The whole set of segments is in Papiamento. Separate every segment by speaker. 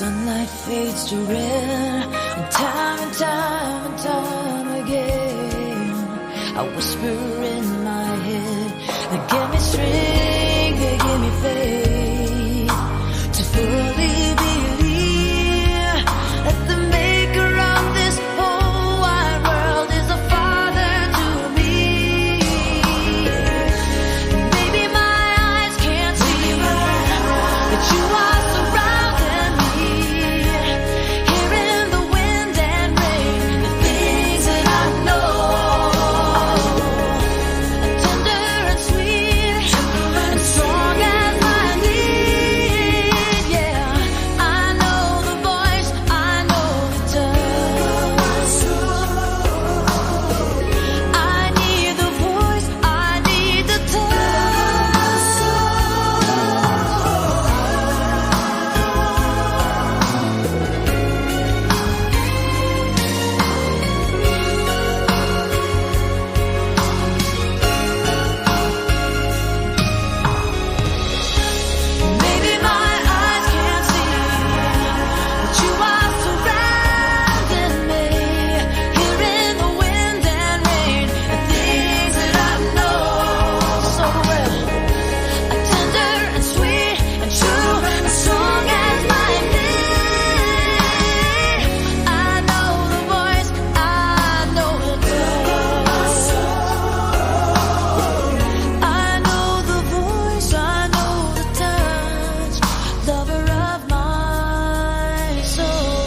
Speaker 1: Sunlight fades to red, and time and time and time again, I whisper in my head, they give me strength, they give me faith to fully believe that the maker of this whole wide world is a father to me. Maybe my eyes can't see, but you are surrounding me, hearing the wind and rain, the things that I know, tender and sweet, and strong as my need. Yeah, I know the voice, I know the touch. I need the voice, I need the touch. Maybe my eyes can't see, but you are surrounding me, hearing the wind and rain, the things that I know so well. Tender and sweet and true and strong as my need. I know the voice, I know the touch. I know the voice, I know the touch, lover of my soul.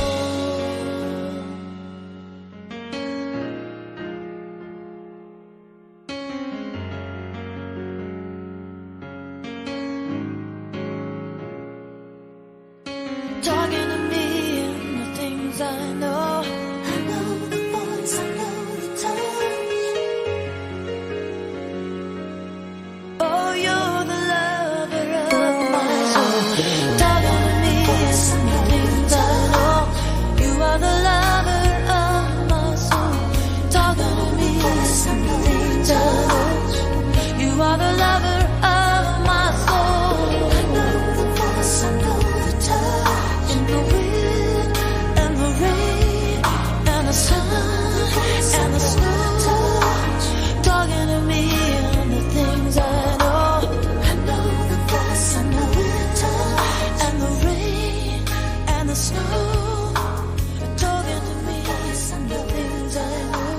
Speaker 1: Talking to me and the things I know. I know the voice, I know the touch. Oh, you're the lover of my soul. Talking to me and the things I know. You are the lover of my soul. Talking to me and the things I know. You are the lover of my soul. I know the voice, I know the touch. In the wind and the rain and the sun and the snow. Talking to me and the things I know. I know the voice, I know the touch. And the rain and the snow. Talking to me and the things I know.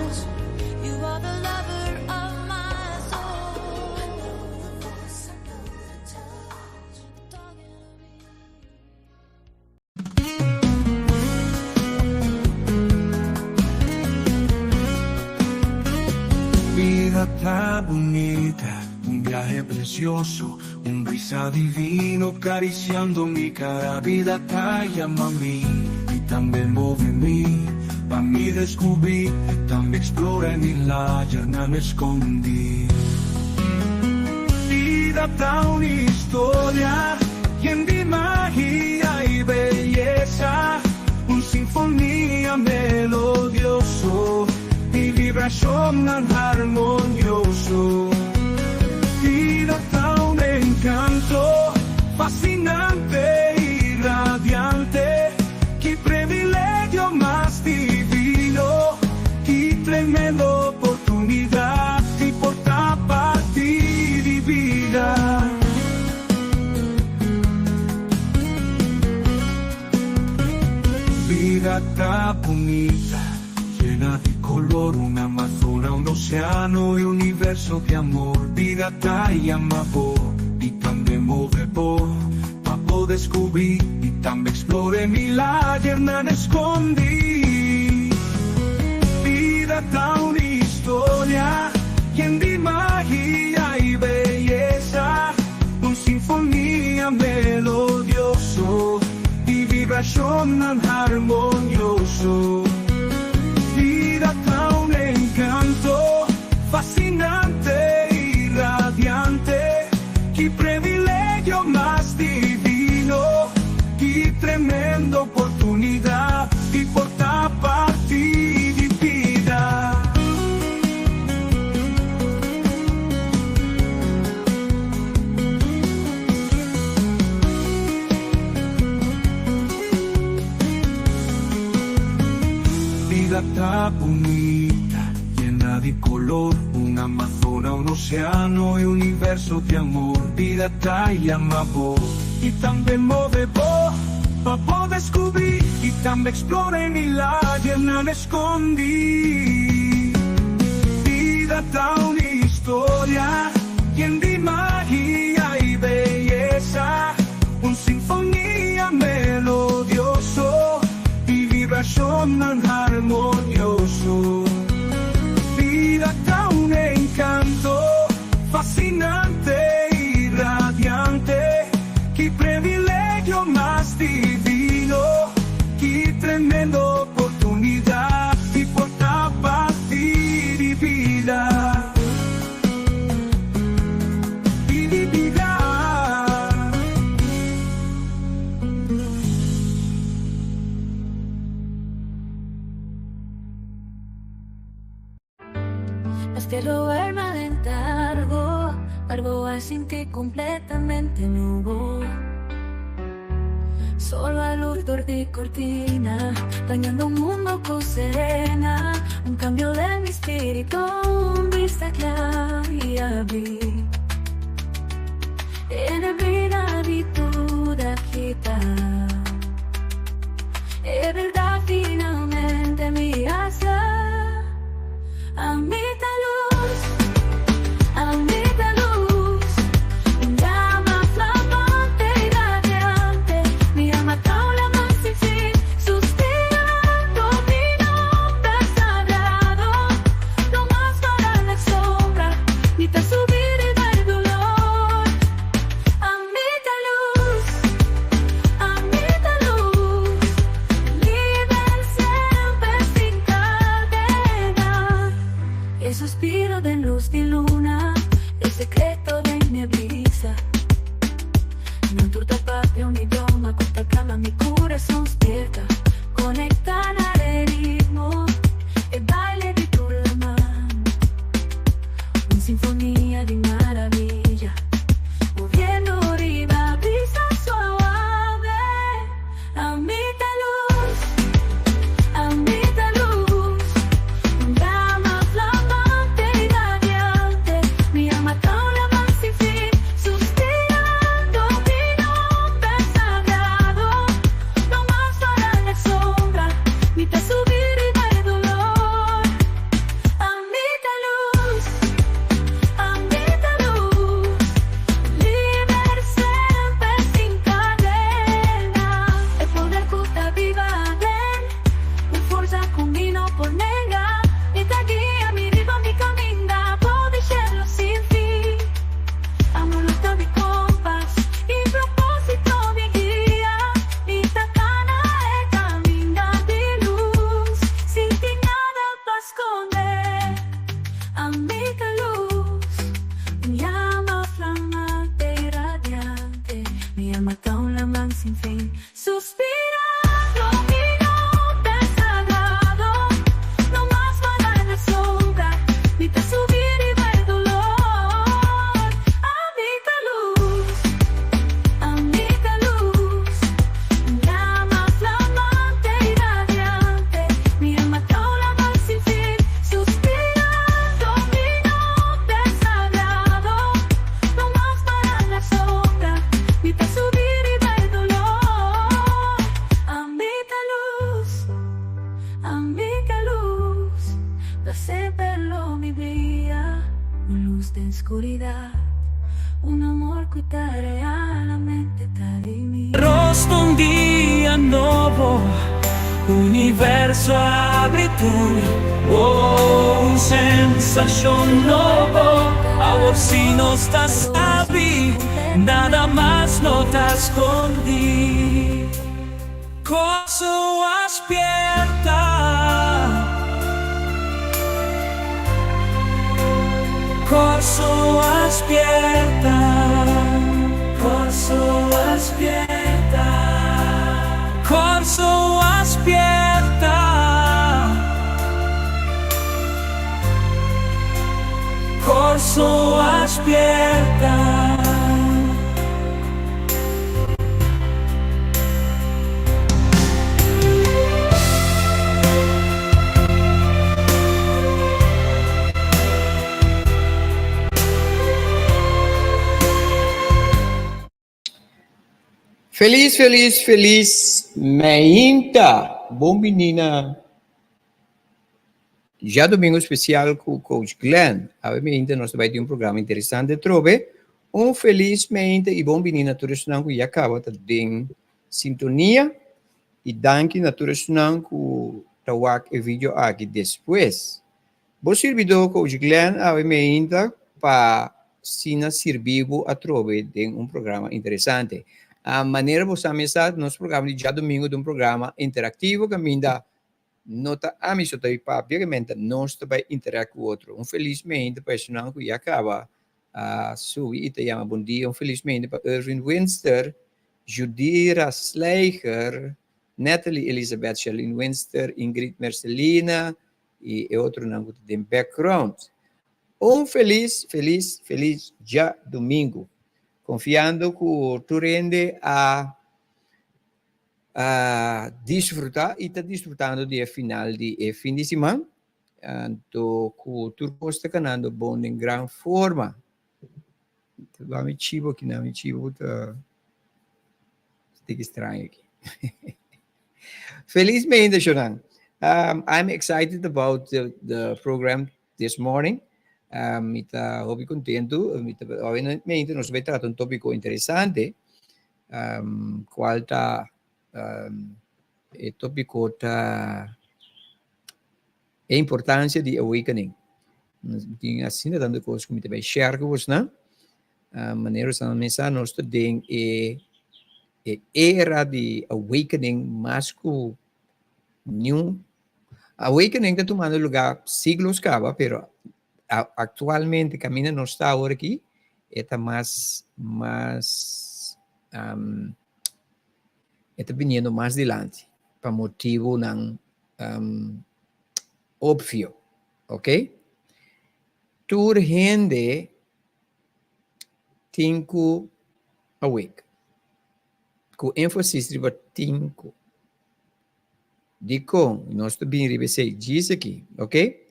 Speaker 1: You are the lover of my soul. I know the voice, I know the touch. Talking to me.
Speaker 2: Bida ta bunita, un biahe precioso, un brisa divino cariciando mi cara. Bida ta yama mi y tambe move mi, pa mi descubrí, tambe explora mi lugánan escondí. Bida ta un historia yen di magia y beyesa, un sinfonía melodioso y vibración armonioso. Bida ta un encanto fascinante y radiante. Ki privilegio mas divino, ki tremendo oportunidad di por ta parti di bida. Bida ta bunita, yena di color, un Amazona, un océano y universo di amor. Bida ta yama bo y tambe move bo, pa bo descubrí y tambe explora mi lugánan escondí. Bida ta un historia yen di magia y beyesa, un sinfonía melodioso y vibración armonioso. Bida ta un encanto fascinante y radiante. Ki privilegio mas divino, ki tremendo oportunidad di por ta parti di bida. Bida ta bunita, yena di color, un amazona, un oceano y universo di amor. Bida ta yama bo y tambe move bo pa bo descubri y tambe explora e milagernan escondi. Bida ta un historia yen di magia y beyesa, un sinfonia melodioso y vibracionnan harmonioso. Bida ta un encanto fascinante y radiante, ki privilegio mas divino, ki tremendo oportunidad di por ta parti di bida. Di bida.
Speaker 1: Hasta robarme alentargo, algo sin que completamente nuevo. Solo a luz de cortina, dañando un mundo con serena. Un cambio de mi espíritu, un vista clara y abrir. En el vida di toda quita. Es verdad finalmente mi asa. A mi luz, a mi luz, llama flamante y radiante, mi alma taula más sin fin, suspirando mi nombre sagrado, no más para la sombra, ni te subir y el dolor. A mi luz, a mi luz, libre siempre sin cadena. El suspiro de luz de luna, el secreto de mi brisa. No turta papia un idioma, corta calma, mi corazón despierta. Conectan al ritmo, el baile de tu mano. Una sinfonía de maravilla. Moviendo arriba, brisa suave. A mi luz, a mi luz. Llama flamante y radiante, mi alma taula más sin fin, suspirando mi nombre sagrado. No más para la sombra, ni te subir y el dolor. A mi luz, a mi luz, libre siempre sin cadena. El poder que viva den, un fuerza conmigo por nega, y te guía mi riba mi caminga, por cielo sin fin. Amor mi compás y propósito mi guía, mi tacana e camina de luz, sin ti nada pa esconder. Amiga luz, mi llama flamante y radiante, mi alma tan la sin fin, suspirando mi nombre sagrado, no más para en la sombra, ni te subir y ver dolor. Amiga luz, amiga luz, llama flamante y radiante, mi alma taula sin fin, suspirando mi nombre sagrado, no más para la sombra, ni te subir y ver dolor. Amiga luz, amiga luz, da verlo mi día, una luz de oscuridad, un amor que te realmente te di mi.
Speaker 3: Rosto un dia nobo, universo a habri tur. Oh, un sensacion nobo, awor si nos ta sabi, nada mas no ta scondi. Corsou a spierta. Corsou a spierta. Corsou a spierta. Corsou a spierta. Corsou a spierta.
Speaker 4: Felis felis felis meinta bon bini na djadomingo spesial ku Coach Glenn. Awe meinta nos ta bai tin un programa interesante atrobe. Un felis meinta i bon bini na tur esnan ku ya kaba ta den sintonia i danki na tur esnan ku ta wak e video aki despues. Bo sirbidó Coach Glenn awe meinta pa sina sirbi bo atrobe den un programa interesante. Manera bo sa mesa, nos programa di djadumingu ta un programa interaktivo kaminda no ta ami so ta bai papia, kaminda nos ta bai interact ku otro. Un felis meinta pa esunnan ku ya kaba a subi i ta yama bon dia. Un felis meinta pa Irvin Winster, Judira Slijger, Natalie Elizabeth, Sherlyn Winster, Ingrid Mercelina, i e otronan ku ta den background. Un felis, felis, felis djadumingu. Konfiando ku tur hende a a disfrutá i ta disfrutando di e final di e fin di siman. Anto ku tur kos ta kanando bon den gran forma. Wak mi chibo aki nan, mi chibo ta tiki straño aki. Felizmente, Shonan. I'm excited about the program this morning. Mi ta hopi kontentu. Mi ta, obviamente, nos bai trata un tópiko interesante, kual ta e tópiko ta e importansia di awakening. Mi tin asina tantu kos ku mi ta bai share ku bosnan. Manera nos a mesa nos ta den e e era di awakening mas ku niun awakening ta tumando lugar siglos kaba pero aktualmente kaminda nos ta awor aki e ta mas mas e ta biniendo mas dilanti pa motibunan opvio ok tur hende tin ku awake ku énfasis riba tin ku dikon nos ta bin riba esei djis aki ok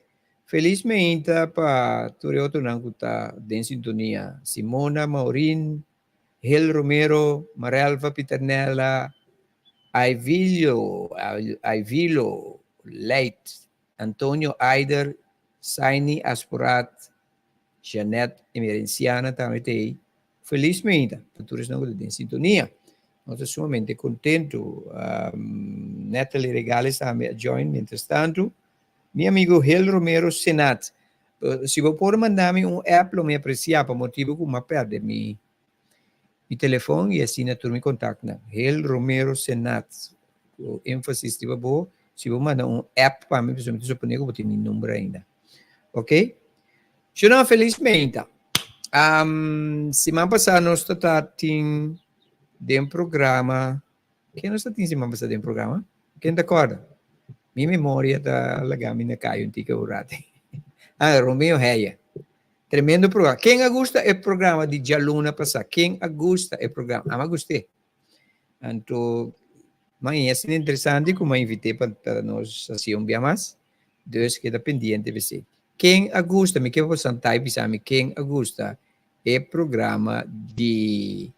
Speaker 4: felis meinta pa tur e otronan ku ta den sintonia Simona Maurin Hil Romero Marelva Piternella Ivilio Ivilo Leit Antonio Aider Saini Asporat Jeanette Emerenciana tambe ta ei. Felis meinta pa tur esnan ku ta den sintonia. Nos ta sumamente kontentu. Natalie Regales tambe a join mientras tantu. Mi amigo Hil Romero Senat, si bo por manda mi un app lo mi apresiá pa motibu ku mi a pèrdè mi mi telefòn i asina tur mi kontaktnan. Hil Romero Senat, ku énfasis riba bo, si bo manda un app pa mi pasobra mi ta suponé ku bo tin mi number ainda. Ok. Shona felizmente. Um, siman pasá nos ta ta tin den programa. Ken nos ta tin siman pasá den programa? Ken ta kòrda? Mi memoria ta laga mi na kai un tiki un rati. Ah, Romeo Heyer. Tremendo programa. Ken a gusta e programa di djaluna pasá? Ken a gusta e programa? Ami a gust'é. Anto, man, asina interesante ku mi a invit'é pa nos hasié un bia mas. Dus keda pendiente p'esei. Ken a gusta, mi ke pa boso santá i bisa mi ken a gusta e programa di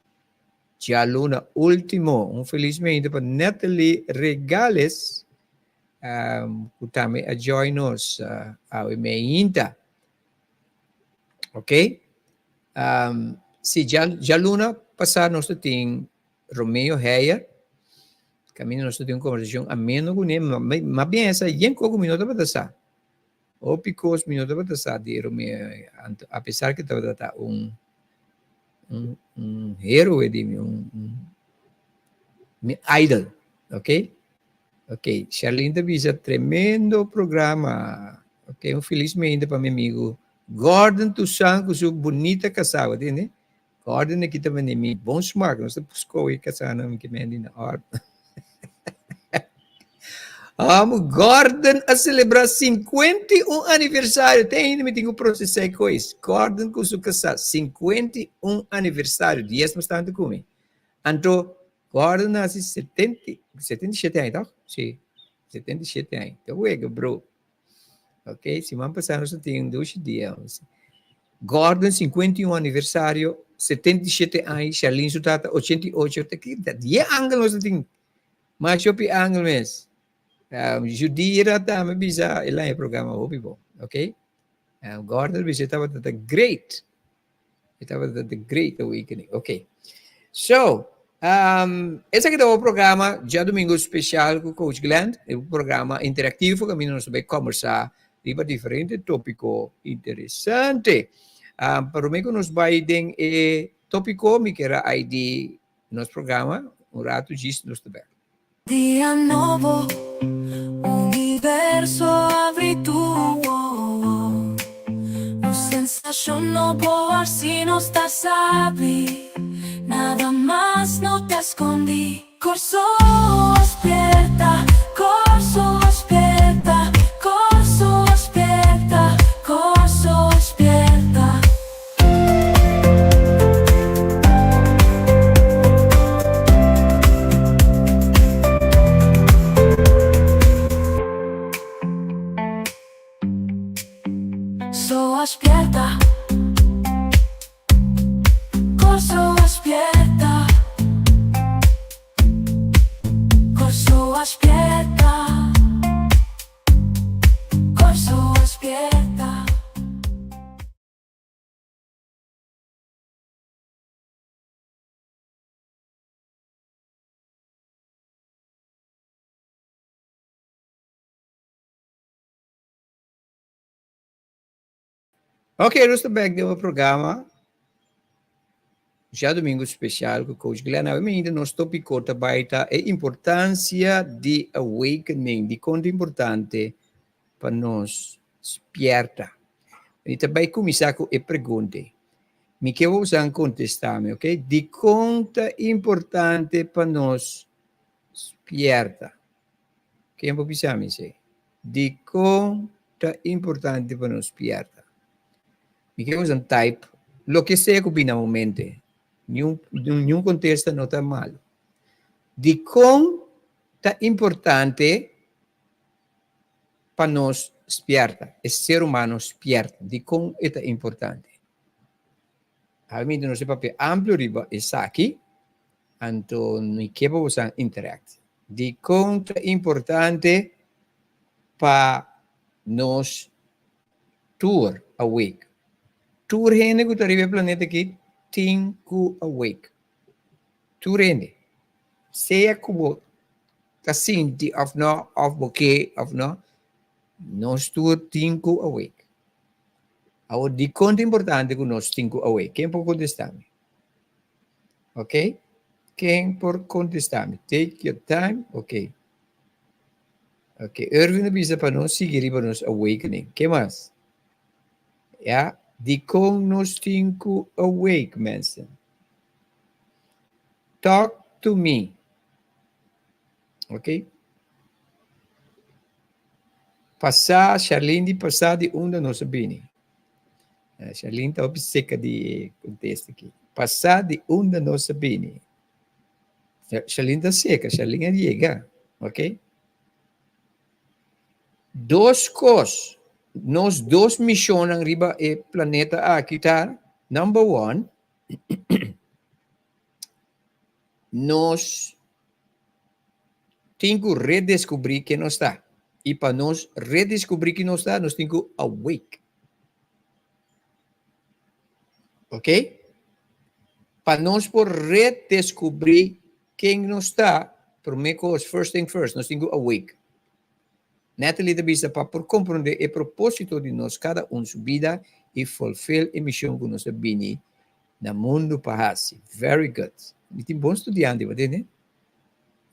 Speaker 4: djaluna ultimo. Un felis meinta pa Natalie Regales ku tambe a join nos awe meinta. Ok. Si djaluna pasá nos ta tin Romeo Heyer, kaminda nos ta tin un kombersashon ameno kuné, mas bien esa yen kos ku mi no tabata sa. Hopi kos mi no tabata sa di Romeo, anto apesar ke tabata ta un un un héroe di mi, un un mi idol, ok. Ok, Sherlyn ta bisa tremendo programa, ok, un felis mente pa mi amigo Gordon Toussaint ku su bunita kasá, bo tende? Gordon aki ta bini mi bon smak, nos ta skohe kasánan mi ke mendi na òrdu. Amo Gordon a selebrá 51 aniversario, te ainda mi tin ku prosesá e kois. Gordon ku su kasá, 51 aniversario, dies mas tantu ku mi. Anto Gordon nasi setenta, 77 aña tòg? Sí, 77 aña. Ta wega bro. Ok, siman pasá nos a tin un dushi dia. Gordon 51 aniversario. 77 aña, Charlene su tata 88, ta ki ta die angel nos tin. Masha hopi angel mes. Um, Judira tambe bisa el a programa hopi bon, ok? Um, Gordon bisa tabata ta great. E tabata the great awakening. Ok. So, um, esaki ta e programa djadumingu spesial ku Coach Glenn. E un programa interaktivo kaminda nos ta kombersá riba diferente tópiko interesante. Um, promé ku nos bai den e tópiko, mi ke ID nos programa, un ratu djis nos ta bèk.
Speaker 1: Dia nobo, universo habri tur wowo. Un sensashon nobo asina nos ta sabi. Nada mas no ta skondí. Kòrsou spièrta, Kòrsou spièrta, Kòrsou spièrta, Kòrsou spièrta. Kòrsou spièrta, Kòrsou spièrta, Kòrsou spièrta, Kòrsou spièrta.
Speaker 4: Ok, nos ta back den e programa. Djadumingu spesial ku Coach Glenn. Awe mainta nos tópiko ta bai ta e importansia di awakening, dikon ta importante pa nos spièrta. Mi ta bai kuminsá ku e pregunta. Mi ke boso kontestá mi, ok? Dikon ta importante pa nos spièrta? Ken por bisa mi esei? Dikon ta importante pa nos spièrta? Mi ke boso type loke sea ku bini na bo mente. Niun, niun kontesta no ta malu. Dikon ta importante pa nos spièrta, e ser humano spièrta? Dikon e ta importante? Awe nos a papia amplio riba esaki, anto mi ke pa boso interact. Dikon ta importante pa nos tur awake? Tur hende ku ta riba e planeta aki tin ku awake. Tur hende. Sea ku bo ta sinti òf no, òf bo ke òf no, nos tur tin ku awake. Awor, dikon ta importante ku nos tin ku awake? Ken por kontestá mi? Ok? Ken por kontestá mi? Take your time. Ok. Ok, Irvin a bisa pa nos sigui riba nos awakening. Ke mas? Ya, dikon nos tin ku awake, mensen? Talk to me. Ok? Pasá, Charlene di pasá di unda nos a bini. Eh, Charlene ta hopi seka di kontesta aki. Pasá di unda nos a bini. Charlene ta seka, Charlene a yega. Ok? Dos kos, nos dos mishonnan riba e planeta aki ta, number one, nos tin ku redeskubrí ken nos ta. I pa nos redeskubrí ken nos ta, nos tin ku awake. Ok? Pa nos por redeskubrí ken nos ta, promé kos, first thing first, nos tin ku awake. Natalie ta bisa pa por komprondé e propósito di nos kada un su bida i fulfill e mishon ku nos a bini na mundu pa hasi. Very good. Mi tin bon studiante, bo tende?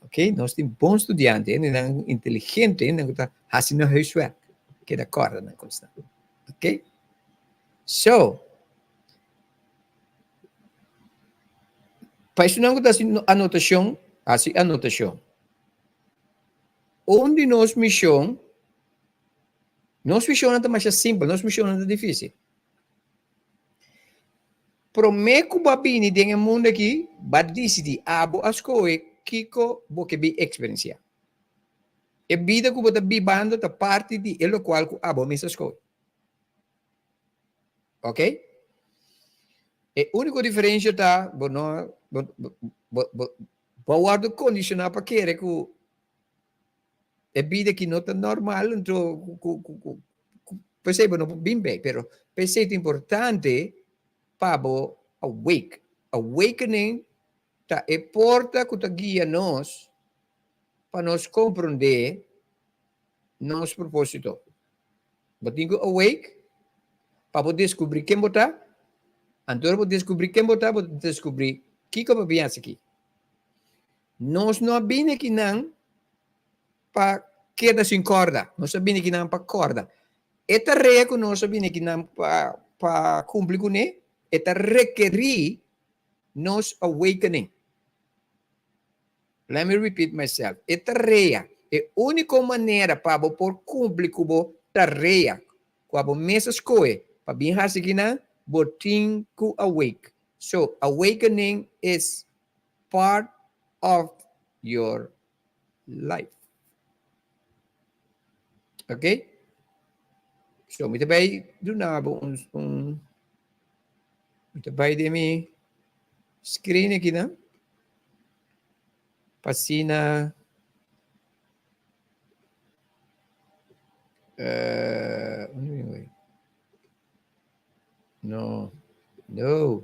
Speaker 4: Ok, nos tin bon studiante, hendenan inteligente, hendenan ku ta hasi nan huiswerk. Keda kòrda nan kosnan. Ok? So, pa esunnan ku ta hasi anotashon, hasi anotashon. Un di nos mishon, nos mishonnan ta masha simpel, nos mishonnan ta difísil. Promé ku bo a bini den e mundu akí, bo a disidí, abo a skohe kiko bo ke bin eksperensiá. E bida ku bo ta bibando ta parti di e lokual ku abo mes a skohe. Ok? E úniko diferensia ta bo no bo bo bo bo a wòrdu kondishoná pa kere ku e bida aki no ta normal anto ku ku ku ku p'esei bo no por bin bek pero p'esei ta importante pa bo awake. Awakening ta e porta ku ta guia nos pa nos komprondé nos propósito. Bo tin ku awake pa bo deskubrí ken bo ta. Anto ora bo deskubrí ken bo ta, bo ta deskubrí kiko bo bin hasi aki. Nos no a bini akinan pa keda sin kòrda. Nos a bini akinan pa kòrda. E tarea ku nos a bini akinan pa pa kumpli kuné, e ta rekerí nos awakening. Let me repeat myself, e tarea, e úniko manera pa bo por kumpli ku bo tarea ku abo mes a skohe pa bin hasi kinan, bo tin ku awake. So, awakening is part of your life. Ok? So, mi ta bai duna bo un, un, mi ta bai den mi screen akinan. Pa asina uh, no, no.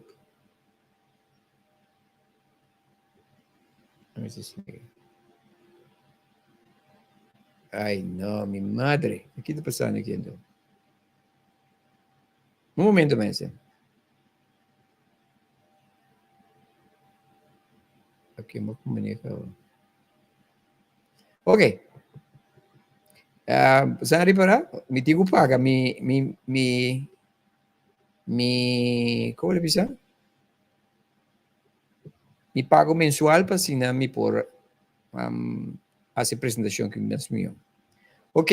Speaker 4: Ay, no, mi madre. Kiko ta pasando aki anto? Un momento, mensen. Ok, mo comunica. Ok. Uh, sa ripara, mi tigo paga mi mi mi mi como le bisa? Mi pago mensual pa asina mi por um, haci presentacion ki mes mio. Ok,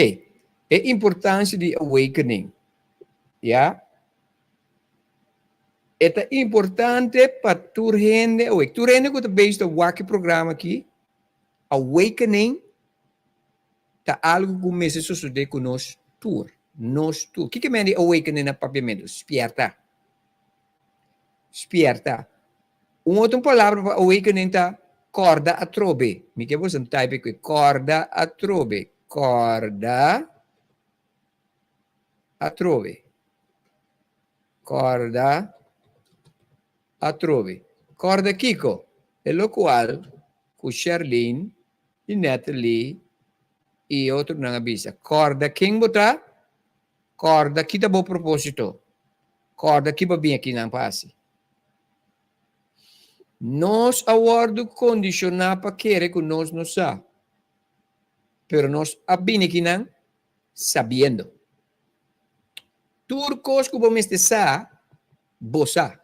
Speaker 4: e importancia di awakening. Ya. E ta importante pa tur hende awake. Tur hende ku ta bezig ta wak e programa aki, awakening ta algu ku mester sosodé ku nos tur. Nos tur. Kiko men di awakening na papiamentu? Spierta. Spierta. Un otro palabra pa awakening ta kòrda atrobe. Mi ke boso type ku kòrda atrobe. Kòrda atrobe. Kòrda atrobe. Kòrda kiko? E lokual ku Sherlyn i Natalie i otronan a bisa. Kòrda ken bo ta, kòrda ki ta bo propósito, kòrda ki bo bin akinan pa hasi. Nos a wòrdu kondishoná pa kere ku nos no sa, pero nos a bini akinan sabiendo. Tur kos ku bo mester sa, bo sa.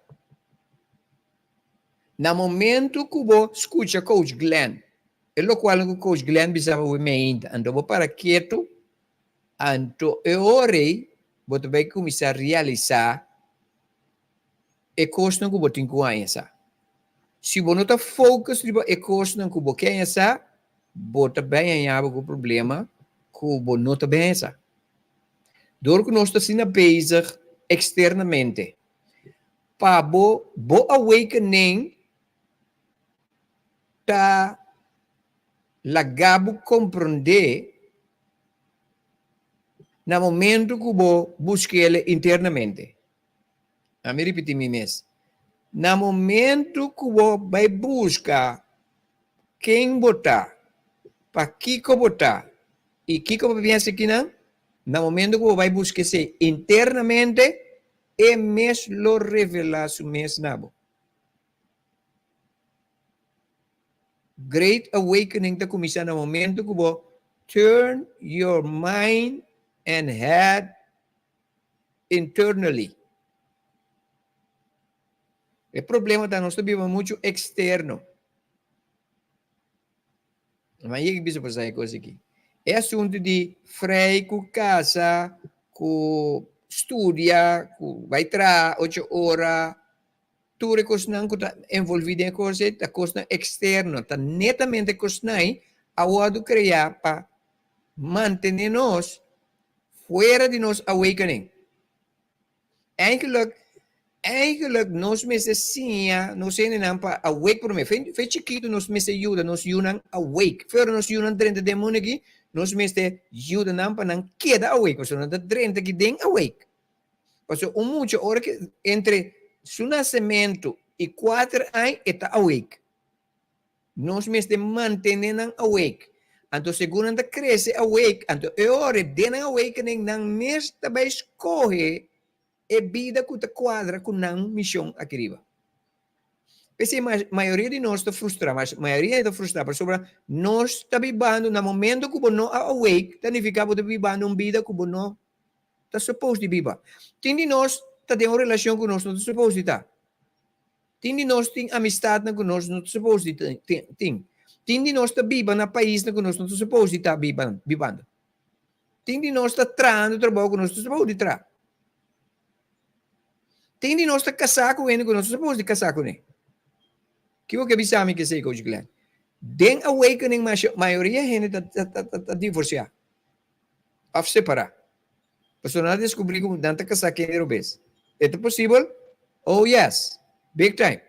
Speaker 4: Na momento ku bo skucha Coach Glenn, e lokual ku Coach Glenn bisa bo meinta, anto bo para ketu, anto e ora ei bo ta bai kuminsá realisá e kosnan ku bo tin ku haña sa. Si bo no ta focus riba e kosnan ku bo ke haña sa, bo ta bai haña bo ku problema ku bo no ta bai haña sa. Dor ku nos ta asina bezig eksternamente, pa bo bo awakening ta laga bo komprondé na momento ku bo busk'el internamente. Ami ripití mi mes. Na momentu ku bo bai buska ken bo ta, pakiko bo ta i kiko bo bin hasi akinan, na momentu ku bo bai buska esei internamente, e mes lo revelá su mes na bo. Great Awakening ta kuminsá na momentu ku bo turn your mind and head internally. E problema ta nos ta biba muchu externo. Ma yega bisa por sa e kos aki. E asuntu di frei ku kasa, ku studia, ku bai traha ocho ora, tur e kosnan ku ta envolví den e kos ei ta kosnan externo, ta netamente kosnan ei a wòrdu kreá pa mantené nos fuera di nos awakening. Eigenlijk. Eigenlijk nos mester siña nos hendenan pa awake promé. Fe fe chikitu nos mester yuda nos yunan awake. Fe ora nos yunan drenta den mundu aki, nos mester yuda nan pa nan keda awake, pasobra nan ta drenta aki den awake. Pasobra un mucha ora ke entre su nasementu i kuater aña e ta awake. Nos mester mantené nan awake. Anto segun nan ta krese awake, anto e ora den nan awakening nan mes ta bai skohe e bida ku ta kuadra ku nan mishon aki riba. P'esei mayoria di nos ta frustrá, mayoria ta frustrá pasobra nos ta bibando na momento ku bo no a awake ta nifiká bo ta bibando un bida ku bo no ta suppose di biba. Tin di nos ta den un relashon ku nos no ta suppose di ta. Tin di nos tin amistatnan ku nos no ta suppose di tin. Tin di nos ta biba na paisnan ku nos no ta suppose di ta bibando. Tin di nos ta trahando trabou ku nos ta supos di traha. Tin di nos ta kasá ku hende ku nos ta supos di kasá kuné. Kiko ke bisa mi kesei, Coach Glenn? Den awakening mayoria hende ta ta ta ta divorsiá òf separá. Pasobra nan a deskubrí ku nan ta kasá ku hende robes. E ta posibel? Oh yes, big time.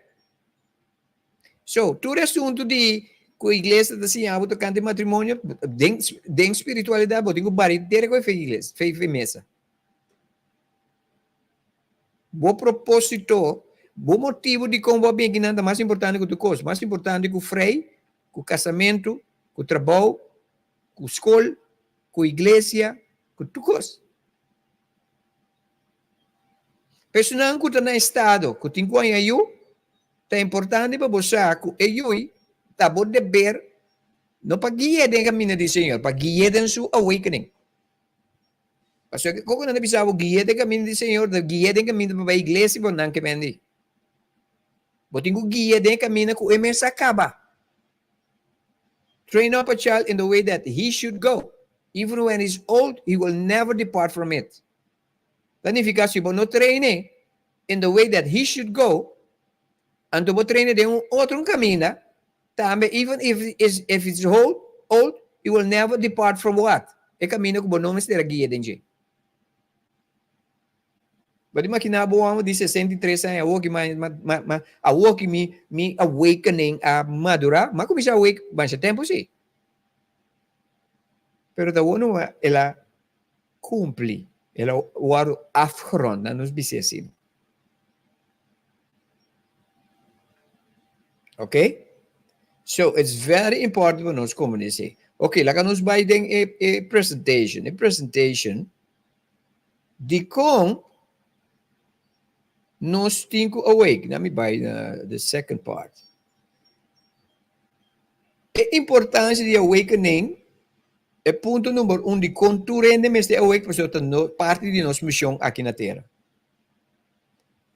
Speaker 4: So, tur e asuntu di ku iglesia ta siña bo tokante matrimonio, den den spiritualidat bo tin ku bari dere ku e fe iglesia, fe fe mesa. Bo propósito, bo motibu dikon bo a bin akinan ta mas importante ku tur kos, mas importante ku frei, ku kasamentu, ku trabou, ku skol, ku iglesia, ku tur kos. Personanan ku ta na estado ku tin ku haña yu, ta importante pa bo sa ku e yui ta bo deber no pa gui'é den e kaminda di Señor, pa gui'é den su awakening. Pasobra ke koko nan ta bisa bo gui'é den kaminda di Señor, ta gui'é den kaminda pa bai iglesia bo nan ke mendi. Bo tin ku gui'é den e kaminda ku e mes a kaba. Train up a child in the way that he should go, even when he's old he will never depart from it. Ta nifiká si bo no train'é in the way that he should go, anto bo train'é den un otro kaminda, tambe even if is if he's old, old, he will never depart from what? E kaminda ku bo no mester a guia den dje. Bo ta imaginá bo hòmber di 63 aña awoki ma ma ma ma awoki mi mi awakening a madurá? Mi a kuminsá awake masha tempu sí. Pero ta awor numa el a Cumpli. El a wordo afgerond, nan nos bis'é asina. Ok? So, it's very important pa nos comprende esei. Ok, laga nos bai den e, e presentation. E presentation, dikon nos tin ku awake? Laat mi bai na the second part. E importancia di awakening E punto number un di kon tur hende mester awake pasobra ta no parti di nos mishon aki na tera.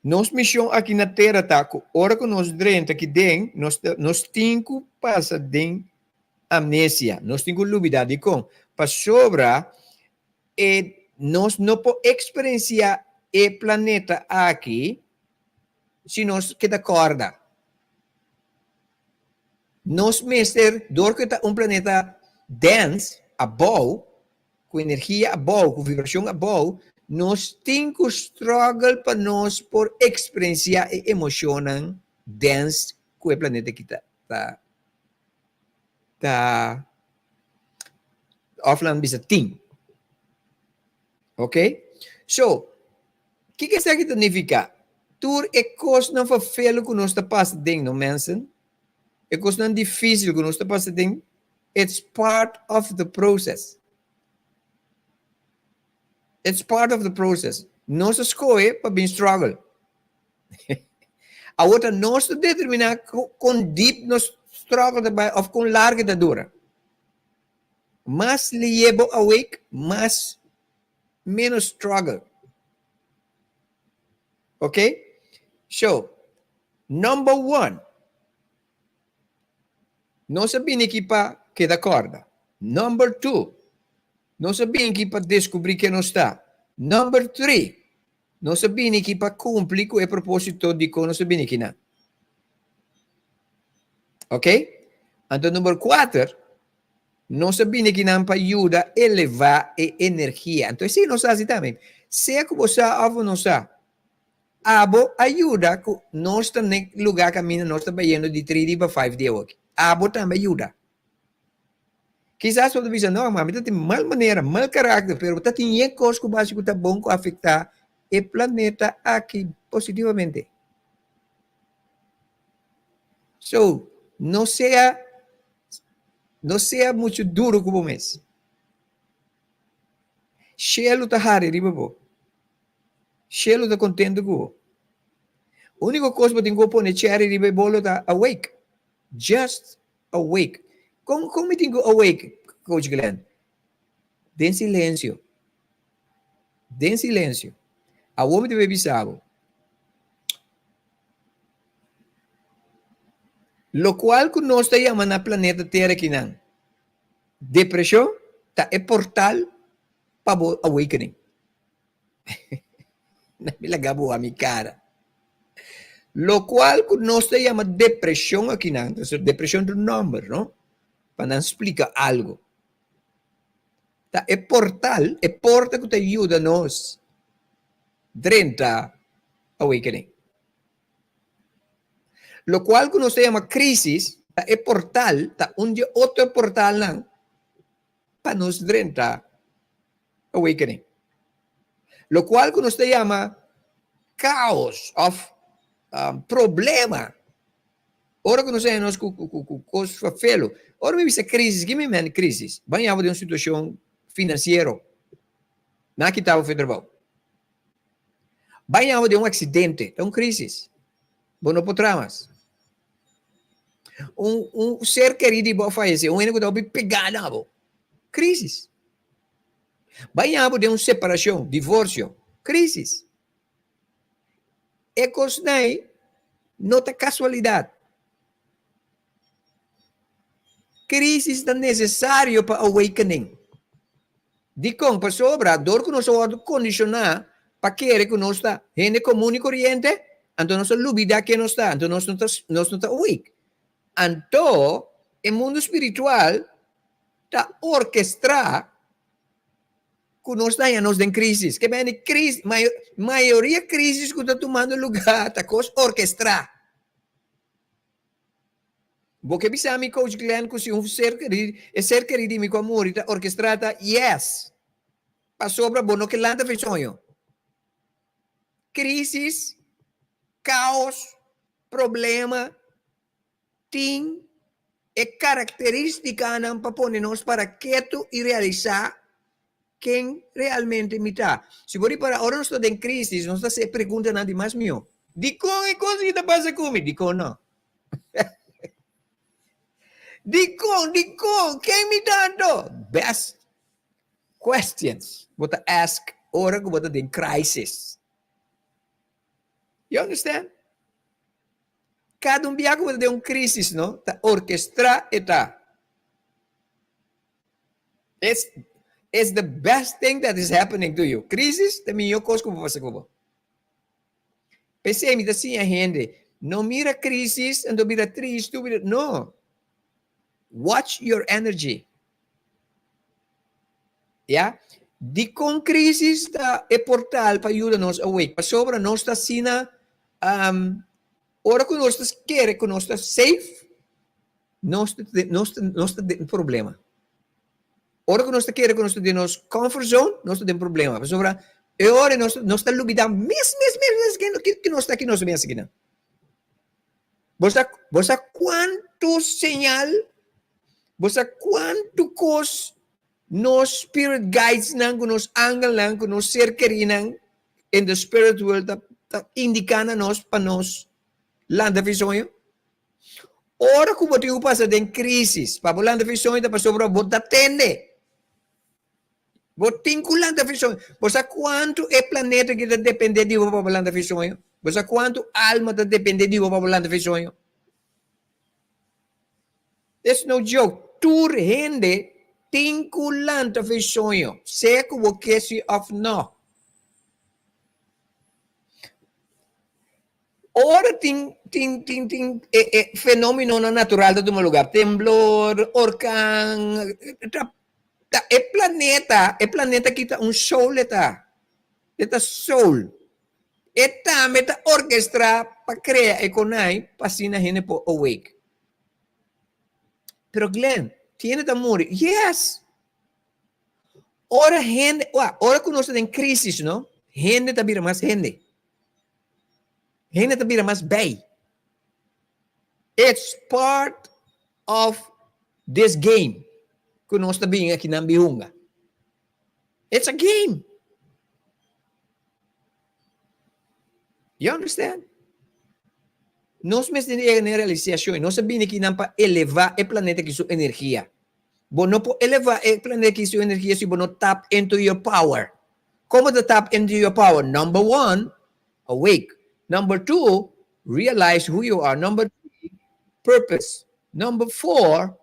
Speaker 4: Nos mishon aki na tera ta ku ora ku nos drenta aki den nos ta nos tin ku pasa den amnesia, nos tin ku lubida dikon? Pasobra e nos no por eksperensia e planeta aki si nos keda kòrda. Nos mester, dor ku e ta un planeta dens, abou, ku energia abou, ku vibrashon abou, nos tin ku struggle pa nos por eksperensiá e emoshonnan dens ku e planeta aki ta ta ta òf laga mi bisa tin. Ok? So, kiko esaki ta nifiká? Tur e kosnan ferfelu ku nos ta pasa den, no mensen? E kosnan difísil ku nos ta pasa den, it's part of the process. It's part of the process. Nos a skohe pa bin struggle. Awor ta nos ta determiná kon deep nos struggle ta bai òf kon largu e ta dura. Mas lié bo awake, mas menos struggle. Ok? So, number one, nos a bini aki pa keda kòrda. Number two, nos a bini aki pa deskubrí ken nos ta. Number three, nos a bini aki pa kumpli ku e propósito dikon nos a bini akinan. Ok? Anto number kuater, nos a bini akinan pa yuda elevá e energia. Anto esei nos hasi tambe. Sea ku bo sa òf bo no sa. Abo a yuda ku nos ta n'e lugá kaminda nos ta bayendo di 3D pa 5D awoki. Abo tambe a yuda. Kisas bo ta bisa, no, ma mi ta tin mal manera, mal karakter, pero bo ta tin yen kos ku bo hasi ku ta bon ku afektá e planeta aki positivamente. So, no sea, no sea muchu duru ku bo mes. Shelu ta hari riba bo. Shelu ta kontentu ku bo. Úniko kos bo tin ku pone cherry riba e bolo ta awake. Just awake. Kon kon mi tin ku awake, Coach Glenn? Den silensio. Den silensio. Awor mi ta bay bisa bo. Lokual ku nos ta yama na planeta Tera kinan, depreshon ta e portal pa bo awakening. Na mi laga bo a mi cara. Locual cu nos ta yama depresion akinan, entonces depresion ta un nomber, no? Pa nan splica algo. Ta e portal, e porta cu ta yuda nos drenta awakening. Locual cu nos ta yama crisis, ta e portal, ta un di e otro portalnan pa nos drenta awakening. Locual cu nos ta yama caos of problema. Ora cu nos ta nos cu cu cos fafelo. Ora mi bisa crisis, ki mi men crisis? Ban yama den un situacion financiero. Nan a kita bo for trabou. Ban yama den un accidente, ta un crisis. Bo no por traha mas. Un un ser kerí di bo a fayesé, un hende ku ta hopi pegá na bo. Krísis. Baña bo den un separashon, divorsio. Krísis. E kosnan ei no ta kasualidat. Krísis ta nesesario pa awakening. Dikon? Pasobra dor ku nos a wòrdu kondishoná pa kere ku nos ta hende komun i koriente, anto nos a lubidá ken nos ta, anto nos no ta nos no ta awake. Anto e mundu spiritual ta orkestrá ku nos ta haña nos den krísis. Ke bini krísis, mayoria krísis ku ta tumando lugá ta kos orkestrá. Bo ke bisa mi Coach Glenn ku si un ser kerí, e ser kerí di mi ku a muri ta orkestrá ta yes. Pasobra bo no ke lanta fe soño. Crisis, caos, problema tin e karakteristikanan pa pone nos para ketu i realisá ken realmente mi ta. Si bo ripara ora nos ta den crisis nos ta hasi e preguntanan di mas mihó. Dikon e kos aki ta pasa ku mi? Dikon no? Dikon, dikon, ken mi ta anto? Best questions bo ta ask ora ku bo ta den crisis. You understand? Kada un bia ku bo ta den un crisis no, ta orkestrá e ta. It's, it's the best thing that is happening to you. Crisis ta mihó kos ku bo pasa ku bo. P'esei mi ta siña hende, no mira crisis anto bira tristu, bira, no. Watch your energy. Ya? Dikon crisis ta e portal pa yuda nos awake? Pasobra nos ta asina, um, ora ku nos ta kere ku nos ta safe, nos ta, nos ta, nos ta den problema. Ora ku nos ta kere ku nos ta den nos comfort zone, nos ta den problema. Pasobra e ora nos, nos ta lubida mes, mes, mes, mes ke, ke nos ta aki nos mes akinan. Bo sa, bo sa kuantu señal, bo sa kuantu kos nos spirit guides nan, ku nos angelnan, ku nos ser kerinan in the spirit world ta, ta indiká na nos pa nos lanta fi soño? Ora ku bo tin ku pasa den krísis pa bo lanta fi soño ta pasobra bo ta tende. Bo tin ku lanta fi soño. Bo sa kuantu e planeta aki ta dependé di bo pa bo lanta fi soño? Bo sa kuantu alma ta dependé di bo pa bo lanta fi soño? It's no joke. Tur hende tin ku lanta fi soño, sea ku bo ke si òf no. Ora tin tin tin tin e e fenomenonan natural ta tuma lugar, temblor, orkan, ta ta e planeta, e planeta aki ta un soul e ta, e ta soul. E tambe ta orkestrá pa krea e konai pa asina hende por awake. Pero Glenn, tin hende ta muri. Yes! Ora hende, wak, ora ku nos ta den krisis, no, hende ta bira mas hende. Hende ta bira mas bij. It's part of this game ku nos ta bin aki nan bin hunga. It's a game. You understand? Nos mester yega na e realisashon i nos a bini akinan pa elevá e planeta aki su energia. Bo no por elevá e planeta aki su energia si bo no tap into your power. Kon bo ta tap into your power? Number one, awake. Number two, realize who you are. Number three, purpose. Number four,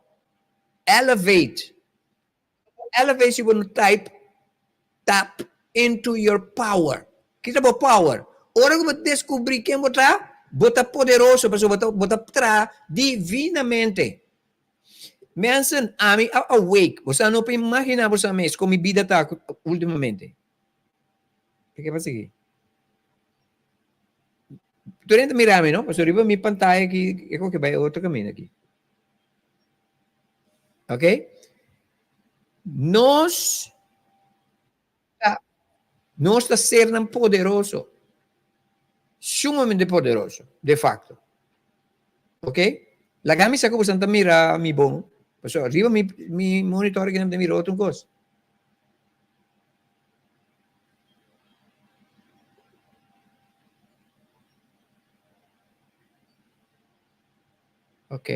Speaker 4: elevate. Elevate si bo no type tap into your power. Ki ta bo power? Ora ku bo deskubrí ken bo ta, bo ta poderoso pasobra bo ta bo ta traha divinamente. Mensen, ami a awake. Bo sa no por imaginá bo sa mes kon mi bida ta ultimamente. Ke pasa aki? Tur hende ta mira mi no? Pasobra riba mi pantaya aki e koke bai otro kaminda aki. Ok? Nos ta, nos ta sernan poderoso. Sumamente poderoso, de facto. Ok? Laga mi sa ku boso ta mira mi bon. Pasobra riba mi, mi monitor aki nan ta mira otro kos. Ok.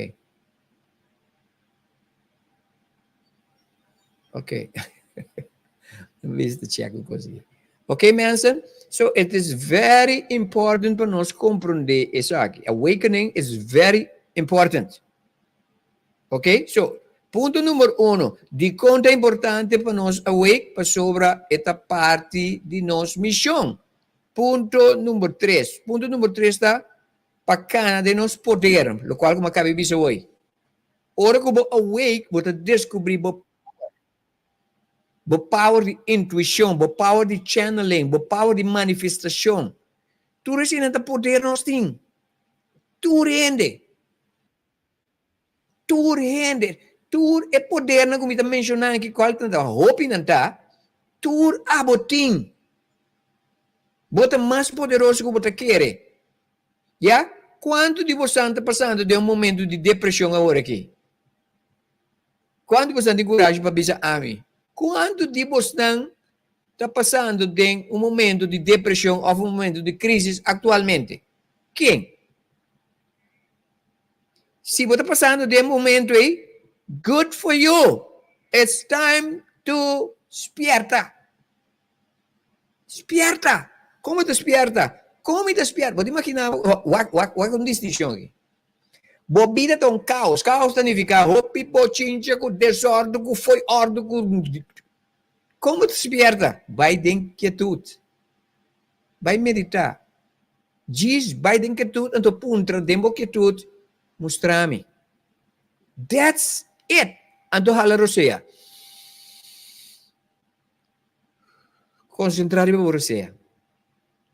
Speaker 4: Ok. Mis te check un cos hier. Ok mensen, so it is very important pa nos comprende esaki. Awakening is very important. Ok, so punto number uno, dikon ta importante pa nos awake? Pasobra e ta parti di nos mision. Punto number tres, punto number tres ta pa kana den nos poder, lokual ku mi a kaba di bisa hoy. Ora ku bo awake, bo ta deskubrí bo power. Bo power di intuishon, bo power di channeling, bo power di manifestashon. Tur eseinan ta poder nos tin. Tur hende. Tur hende. Tur e podernan ku mi ta menshoná aki, kual ta hopinan ta, tur abo tin. Bo ta mas poderoso ku bo ta kere. Ya? Kuantu di bosan ta pasando den un momentu di depreshon awor aki? Kuantu di bosan tin kurashi pa bisa ami? Kuantu di bosnan ta pasando den un momentu di depreshon òf un momentu di krísis aktualmente? Ken? Si bo ta pasando den e momentu ei, good for you! It's time to spierta! Spierta! Kon bo ta spierta? Kon mi ta spierta? Bo ta imaginá bo, wak, wak, wak un distinshon aki. Bo bida ta un kaos. Kaos ta nifiká hopi bochincha ku desòrdu, ku foi òrdu, ku. Kon bo ta spierta? Bai den kietut. Bai meditá. Djis bai den kietut anto puntra den bo kietut, Mustra mi. That's it! Anto hala rosea. Konsentrá riba bo rosea.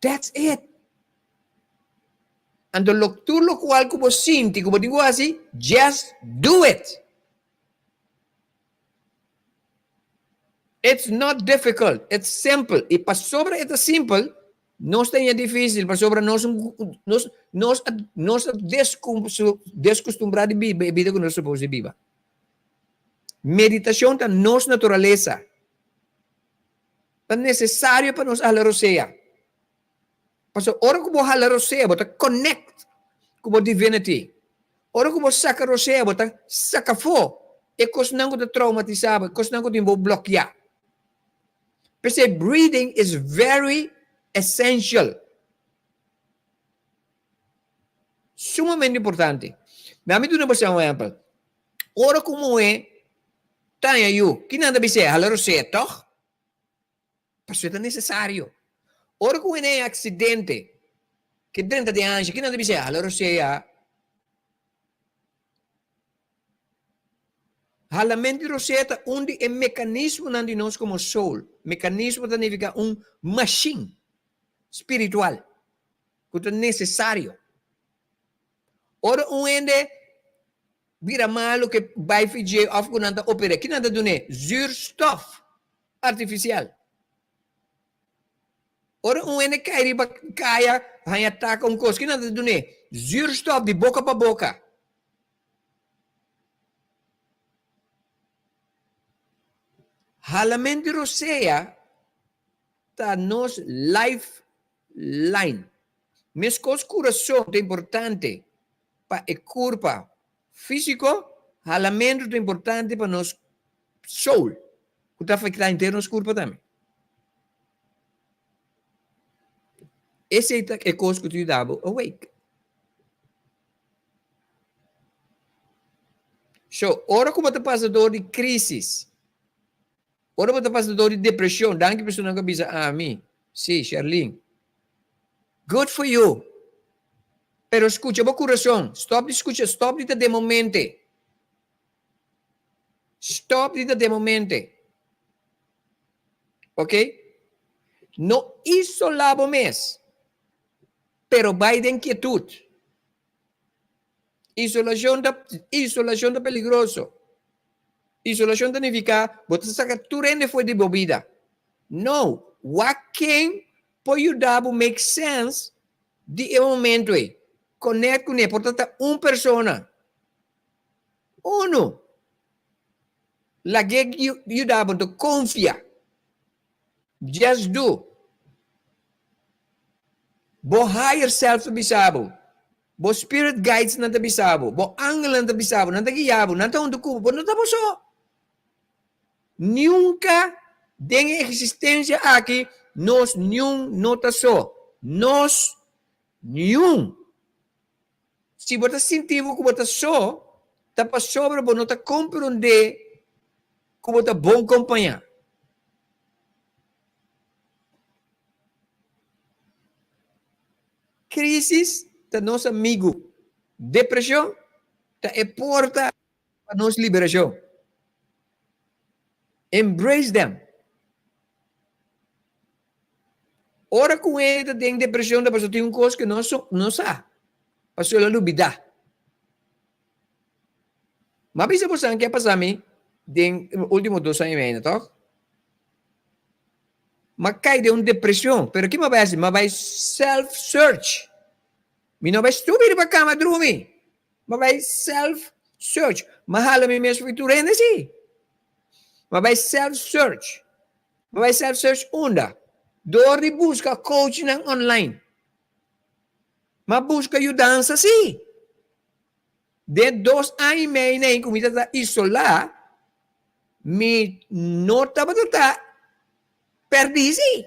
Speaker 4: That's it! Anto lo tur lokual ku bo sinti ku bo tin ku hasi, just do it! It's not difficult, it's simple. I pasobra e ta simpel, nos ta haña difísil pasobra nos nos nos a nos a deskustumbrá di biba e bida ku nos supos di biba. Meditashon ta nos naturalesa. Ta nesesario pa nos hala rosea. Pasobra ora ku bo hala rosea, bo ta connect ku bo divinity. Ora ku bo saka rosea, bo ta saka afó e kosnan ku ta traumatisá bo, e kosnan ku tin bo blokiá. P'esei breathing is very essential. Sumamente importante. Mi a duna bo un ehèmpel. Ora ku muhé taña yu, kinan ta bis'é? Hala rosea, tòg? Pasobra e ta nesesario. Ora ku hende haña aksidente, ke drenta den ansha, kinan ta bisa? Hala rosea. Halament di rosea ta un di e mekanismonan di nos komo soul. Mekanismo ta nifiká un mashin spiritual. ku ta nesesario. Ora un hende bira malu ke bai fidje òf ku nan ta oper'é, ki nan ta dun'é? Zuurstof artifisial. Ora un hende kai riba kaya haña taka un kos, ki nan ta dun'é? Zuurstof di boka pa boka. Halament di rosea ta nos life line. Meskos kurason ta importante pa e kurpa físiko, halamentu ta importante pa nos soul, ku ta afektá henter nos kurpa tambe. Esei ta e kos ku ta yuda bo awake. So, ora ku bo ta pasa dor di krísis, Ora bo ta pasa dor di depresion, danki personan ku a bisa ami, si, Sherlyn, good for you, pero skucha bo kurason, stop di skucha, stop di ta den bo mente, stop di ta den bo mente, ok? No isola bo mes, pero bai den kietud. Isolashon ta isolashon ta peligroso. Isolashon ta nifiká bo ta saka tur hende for di bo bida. No, wak ken por yuda bo make sense di e momento ei. Connect kuné, por ta ta un persona. Uno. Lag'é yuda bo, anto konfia. Just do. Bo higher self ta bisa bo. Bo spirit guides nan ta bisa bo. Bo angelnan ta bisa bo. Nan ta guia bo. Nan ta huntu ku bo. Bo no ta bo so. Nunka den e existencia aki nos niun no ta so. Nos niun. Si bo ta sinti bo ku bo ta so, ta pasobra bo no ta komprondé ku bo ta bon kompañá. Krísis ta nos amigu. Depreshon ta e porta pa nos liberashon. Embrace them. Ora ku hende ta den depreshon ta pasobra tin un kos ku no sa, pasobra el a lubidá. M'a bisa bosan ke a pasa mi den e ultimo dos aña i medio, tòg? M'a kai den un depreshon, pero ki m'a bai hasi? M'a bai self search. Mi no bai stupi riba kama drumi. M'a bai self search. M'a hala mi mes for tur hende si. M'a bai self search. Bo bai self search unda? Dor di buska coachnan online. Ma buska yudansa si. Den dos aña i mei nei ku mi ta isolá, mi no tabata ta pèrdí si.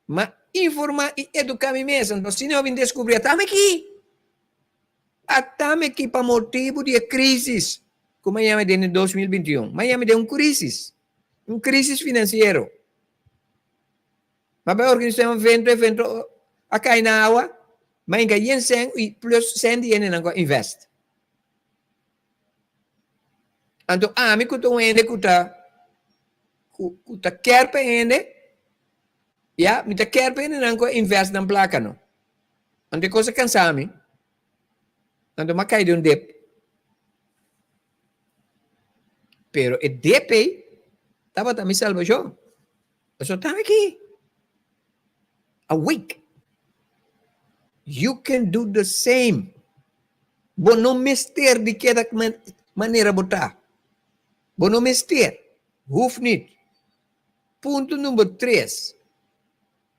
Speaker 4: Ma informá i eduká mi mes. Anto asina mi a bin deskubrí atami aki. Atami aki pa motibu di e krísis ku Miami den den 2021. Miami den un krísis. Un krísis finansiero. Ma bai organisá un evento, evento a kai na awa, ma inka yen sèn i plus sèn di hendenan ku a invest. Anto ami ku ta un hende ku ta ku ku ta kèr pa hende, ya, mi ta kèr pa hendenan ku a invest nan plaka no. Anto e kos a kansa mi. Anto mi a kai den un dep. Pero e dep ei tabata mi salbashon. Pasobra ta aki. Awake. You can do the same. Bo no mester di keda manera bo ta. Bo no mester. Hoeft niet. Punto number tres.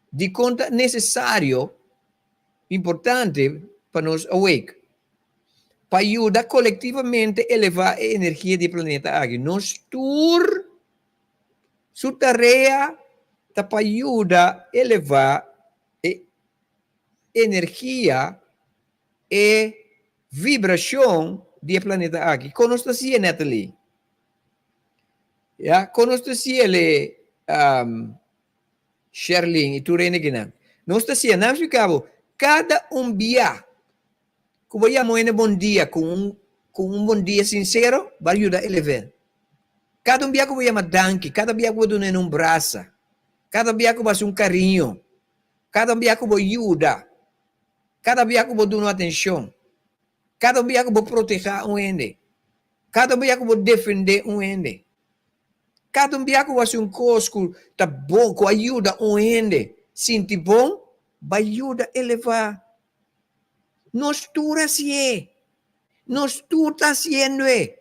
Speaker 4: Dikon ta nesesario, importante, pa nos awake? Pa yuda kolektivamente elevá e energia di e planeta aki. Nos tur su tarea ta pa yuda elevá e energia, e vibrashon di e planeta aki. Kon nos ta si'e, Natalie? Ya, kon nos ta si'e, Sherlyn i tur hende kinan. Nos ta siña nan splika bo kada un bia ku bo yama un hende bon dia ku un ku un bon dia sinsero bo a yuda elev'é. Kada un bia ku bo yama danki, kada bia ku bo duna hende un brasa, kada bia ku bo hasi un kariño, Kada un bia ku bo yuda, kada bia ku bo duna atenshon, kada un bia ku bo protehá un hende, kada un bia ku bo defendé un hende, kada un bia ku bo hasi un kos ku ta bon, ku a yuda un hende sinti bon, bo a yuda elevá. Nos tur hasié. Nos tur ta hasiendo e.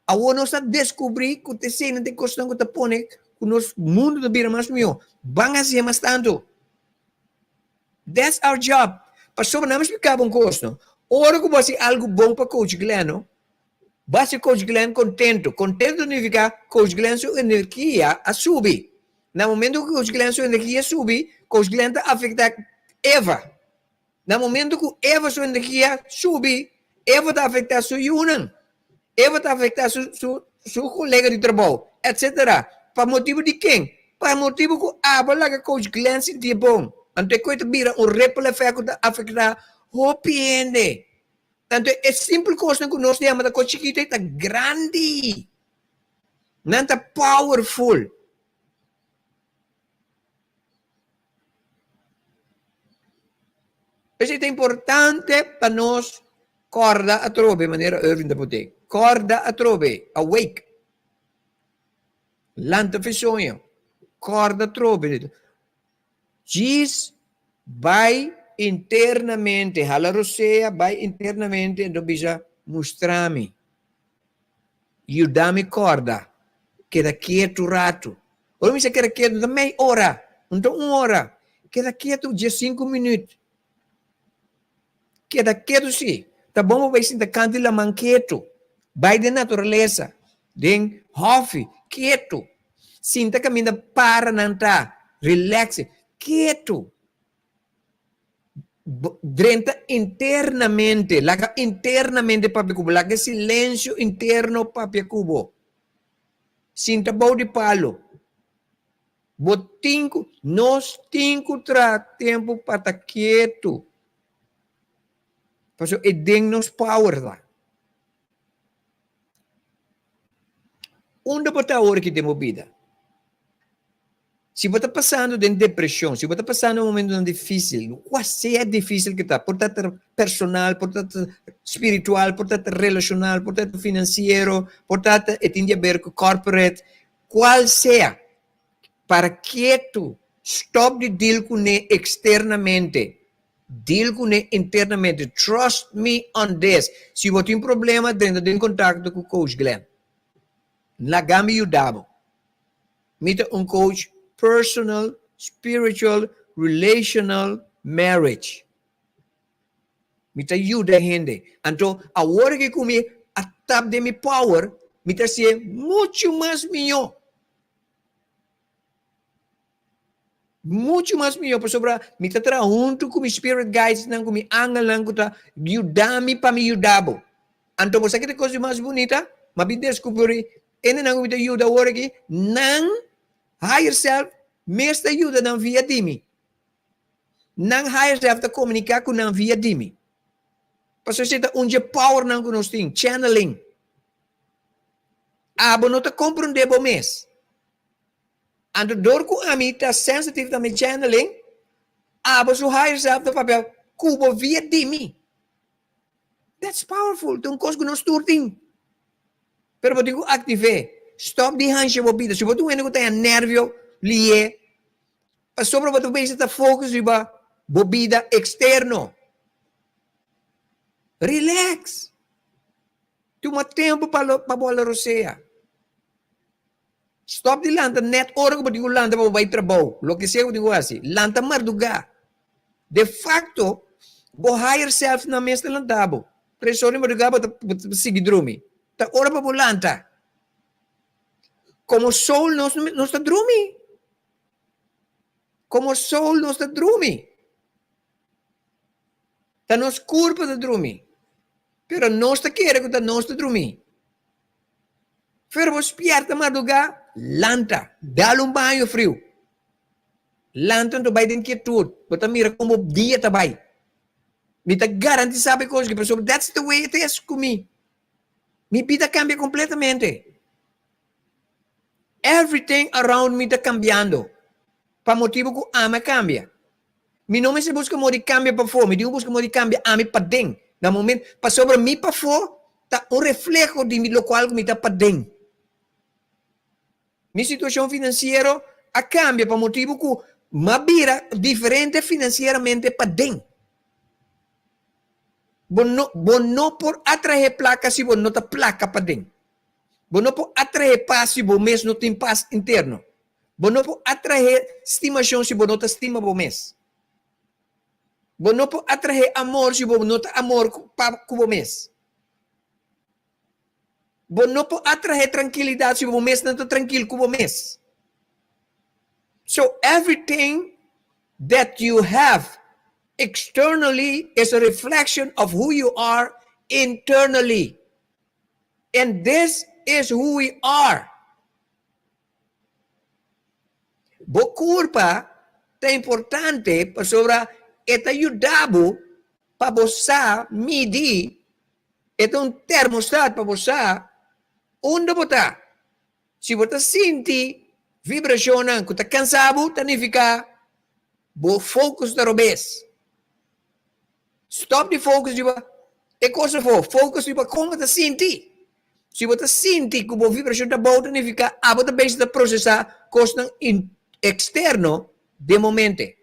Speaker 4: Awor nos a deskubrí ku ta eseinan ta e kosnan ku ta pone ku nos mundu ta bira mas mihó. Ban hasié mas tantu. That's our job. Pasobra nan a splika bo un kos no. Ora ku bo hasi algu bon pa Coach Glenn no, bo hasi Coach Glenn kontentu. Kontentu signifiká Coach Glenn su energia a subi. Na momento ku Coach Glenn su energia subi, Coach Glenn ta afektá Eva. Na momento ku Eva su energia subi, Eva ta afektá su yunan, Eva ta afektá su su su kolega di trabou, etsetera. Pa motibu di ken? Pa motibu ku abo laga Coach Glenn sintié bon. Anto e koe ta bira un ripple effect ku ta afektá hopi hende. Anto e simpel kosnan ku nos ta yama ta kos chikito ei ta grandi. Nan ta powerful. P'esei ta importante pa nos kòrda atrobe, manera Irving ta put'é, kòrda atrobe, awake, lanta fi soño, kòrda atrobe. Djis bai internamente, hala rosea, bai internamente, anto bisa, Mustra mi. Yuda mi kòrda keda ketu ratu. Ora mi sa keda ketu no ta mei ora, no ta un ora. Keda ketu diesinku minüt. Keda ketu si. Ta bon pa bai sinta kantu di laman ketu. Bai den naturalesa, den hòfi, ketu. Sinta kaminda paranan ta, relax, ketu. Drenta internamente, laga internamente papia ku bo, laga e silensio interno papia ku bo. Sinta bou di palu. Bo tin ku, nos tin ku traha tempu pa ta ketu. Pasobra e den nos power ta. Unda bo ta awor aki den bo bida? Si bo ta pasando den depresion, si bo ta pasando momentonan dificil, cua sea dificil cu ta, por ta personal, por ta spiritual, por ta relacional, por ta financiero, por ta e tin di haber cu corporate, cual sea, para ketu, stop di deal cune externamente, deal cune internamente, trust me on this, si bo tin problema drenta den contacto cu Coach Glenn, laga mi yuda bo. Mi ta un coach personal, spiritual, relational, marriage. Mi ta yuda hende. Anto awor ke ku mi a tap den mi power, mi ta hasié muchu mas mihó. Muchu mas mihó pasobra mi ta traha huntu ku mi spirit guidesnan, ku mi angelnan ku ta yuda mi pa mi yuda bo. Anto bo sa ke ta e kos di mas bunita? Mi a bin deskubrí Hendenan ku mi ta yuda awor aki, nan higher self mes ta yuda nan via di mi. Nan higher self ta komuniká ku nan via di mi. Pasobra esei ta un dje powernan ku nos tin, channeling. Abo no ta komprondé bo mes. Anto dor ku ami ta sensitive na mi channeling, abo su higher self ta papia ku bo via di mi. That's powerful, ta un kos ku nos tur tin. Pero bo tin ku aktiv'é. Stòp di hansha bo bida. Si bo ta un hende ku ta haña nèrvio lié, pasobra bo ta bisa ta focus riba bo bida eksterno. Relax. Tuma tempu pa pa bo hala rosea. Stòp di lanta nèt ora ku bo tin ku lanta pa bo bai trabou, loke sea ku bo tin ku hasi. Lanta mardugá. De fakto, bo higher self nan mes ta lanta bo. Tres ora di mardugá bo ta bo ta sigui drumi. Ta ora pa bo lanta. Komo soul nos nos ta drumi. Komo soul nos ta drumi. Ta nos kurpa ta drumi. Pero nos ta kere ku ta nos ta drumi. Pero bo spierta madrugá, lanta, dal un baño friu. Lanta anto bai den kietud, bo ta mira kon bo dia ta bai. Mi ta garantisá bo e kos aki, pasobra that's the way it is ku mi. Mi bida a kambia kompletamente. Everything around mi ta kambiando pa motibu ku ami a kambia. Mi no mester buska moda di kambia pafó, mi tin ku buska moda di kambia ami paden. Na momento, pasobra mi pafó ta un refleho di mi lokual ku mi ta paden. Mi situashon finansiero a kambia pa motibu ku m'a bira diferente finansieramente paden. Bo no, bo no por atraé plaka si bo no ta plaka paden. Bo no por atraé pas si bo mes no tin pas interno. Bo no por atraé stimashon si bo no ta stima bo mes. Bo no por atraé amor si bo no ta amor pa ku bo mes. Bo no por atraé trankilidat si bo mes no ta trankil ku bo mes. So everything that you have externally is a reflection of who you are internally. And this is who we are. Bo kurpa ta importante pasobra e ta yuda bo pa bo sa midi, e ta un termostat pa bo sa unda bo ta. Si bo ta sinti vibrashonnan ku ta kansa bo, ta nifiká bo focus ta robes. Stop di focus riba e kos afó, focus riba kon bo ta sinti. Si bo ta sinti ku bo vibrashon ta bou, ta nifiká abo ta bezig ta prosesá kosnan eksterno den bo mente.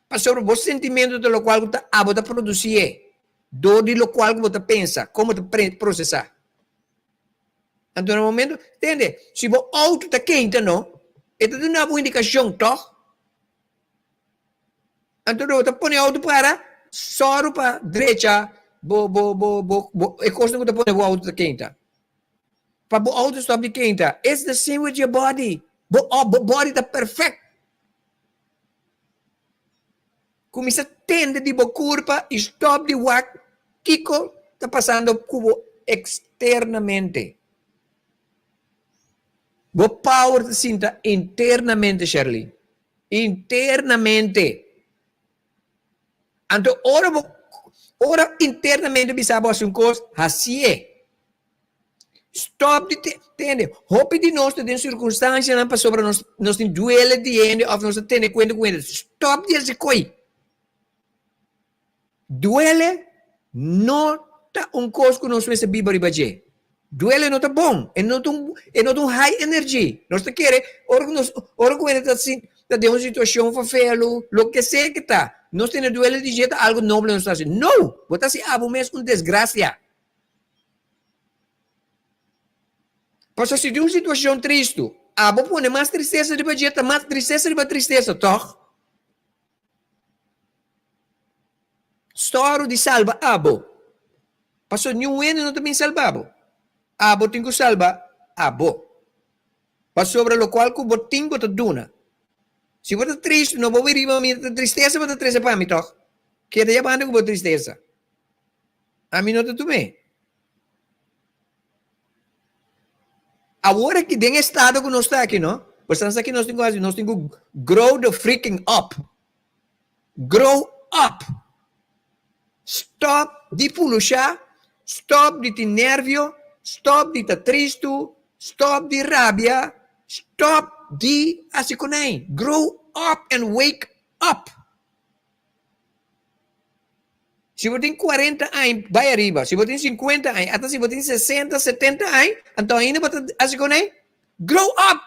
Speaker 4: Pasobra bo sentimentu ta lokual ku ta abo ta produsié dor di lokual ku bo ta pensa, kon bo ta prosesá. Anto na momento, tende, si bo outo ta keinta no, e ta duna bo indikashon, tòg? Anto bo ta pone outo para, sòru pa drecha bo bo bo bo bo e kosnan ku ta pone bo outo ta keinta. Pa bo outo stòp di keinta. It's the same with your body. Bo bo body ta perfect. Kuminsá tende di bo kurpa i stòp di wak kiko ta pasando ku bo eksternamente. Bo power ta sinta internamente, Sherlyn. Internamente. Anto ora bo ora internamente bisa bo hasi un kos, hasié. Stop di te, tende, hopi di nos ta den sirkunstansianan pasobra nos nos tin duele di hende òf nos ta tene kuenta ku hende. Stop di hasi koi. Duele no ta un kos ku nos mester biba riba dje. Duele no ta bon, e no ta un e no ta un high energy. Nos ta kere ora ku nos ora ku hende ta sin ta den un situashon fafelu, loke sea ke ta, nos tene duele di dje ta algu noble nos ta hasi. No! Bo ta hasi abo mes un desgrasia. Pasobra si tin un situashon tristu, abo pone mas tristesa riba dje, ta mas tristesa riba tristesa, tòg? Stòru di salba abo. Pasobra niun hende no ta bin salba bo. Abo tin ku salba abo. Pasobra lokual ku bo tin bo ta duna. Si bo ta tristu no bo bin riba mi, ta tristesa bo ta trese pa mi tòg. Keda ya banda ku bo tristesa. Ami no ta tum'é. Awor aki den e estado ku nos ta aki no, bo sa ki nos tin ku hasi? Nos tin ku grow the freaking up. Grow up! Stop di pulusha, stop di tin nervio, stop di ta tristu, stop di rabia, stop di hasi konai. Grow up and wake up! Si bo tin cuarenta aña bai ariba, si bo tin cincuenta aña, hasta si bo tin sesenta, setenta aña, anto ainda bo ta hasi con ei? Grow up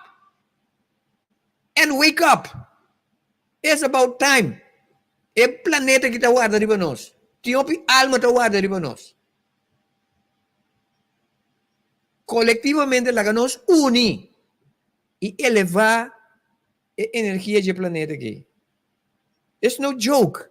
Speaker 4: and wake up. It's about time. E planeta aki ta warda riba nos. Tin hopi alma ta warda riba nos. Colectivamente laga nos uni y eleva E energia dje planeta aki. It's no joke.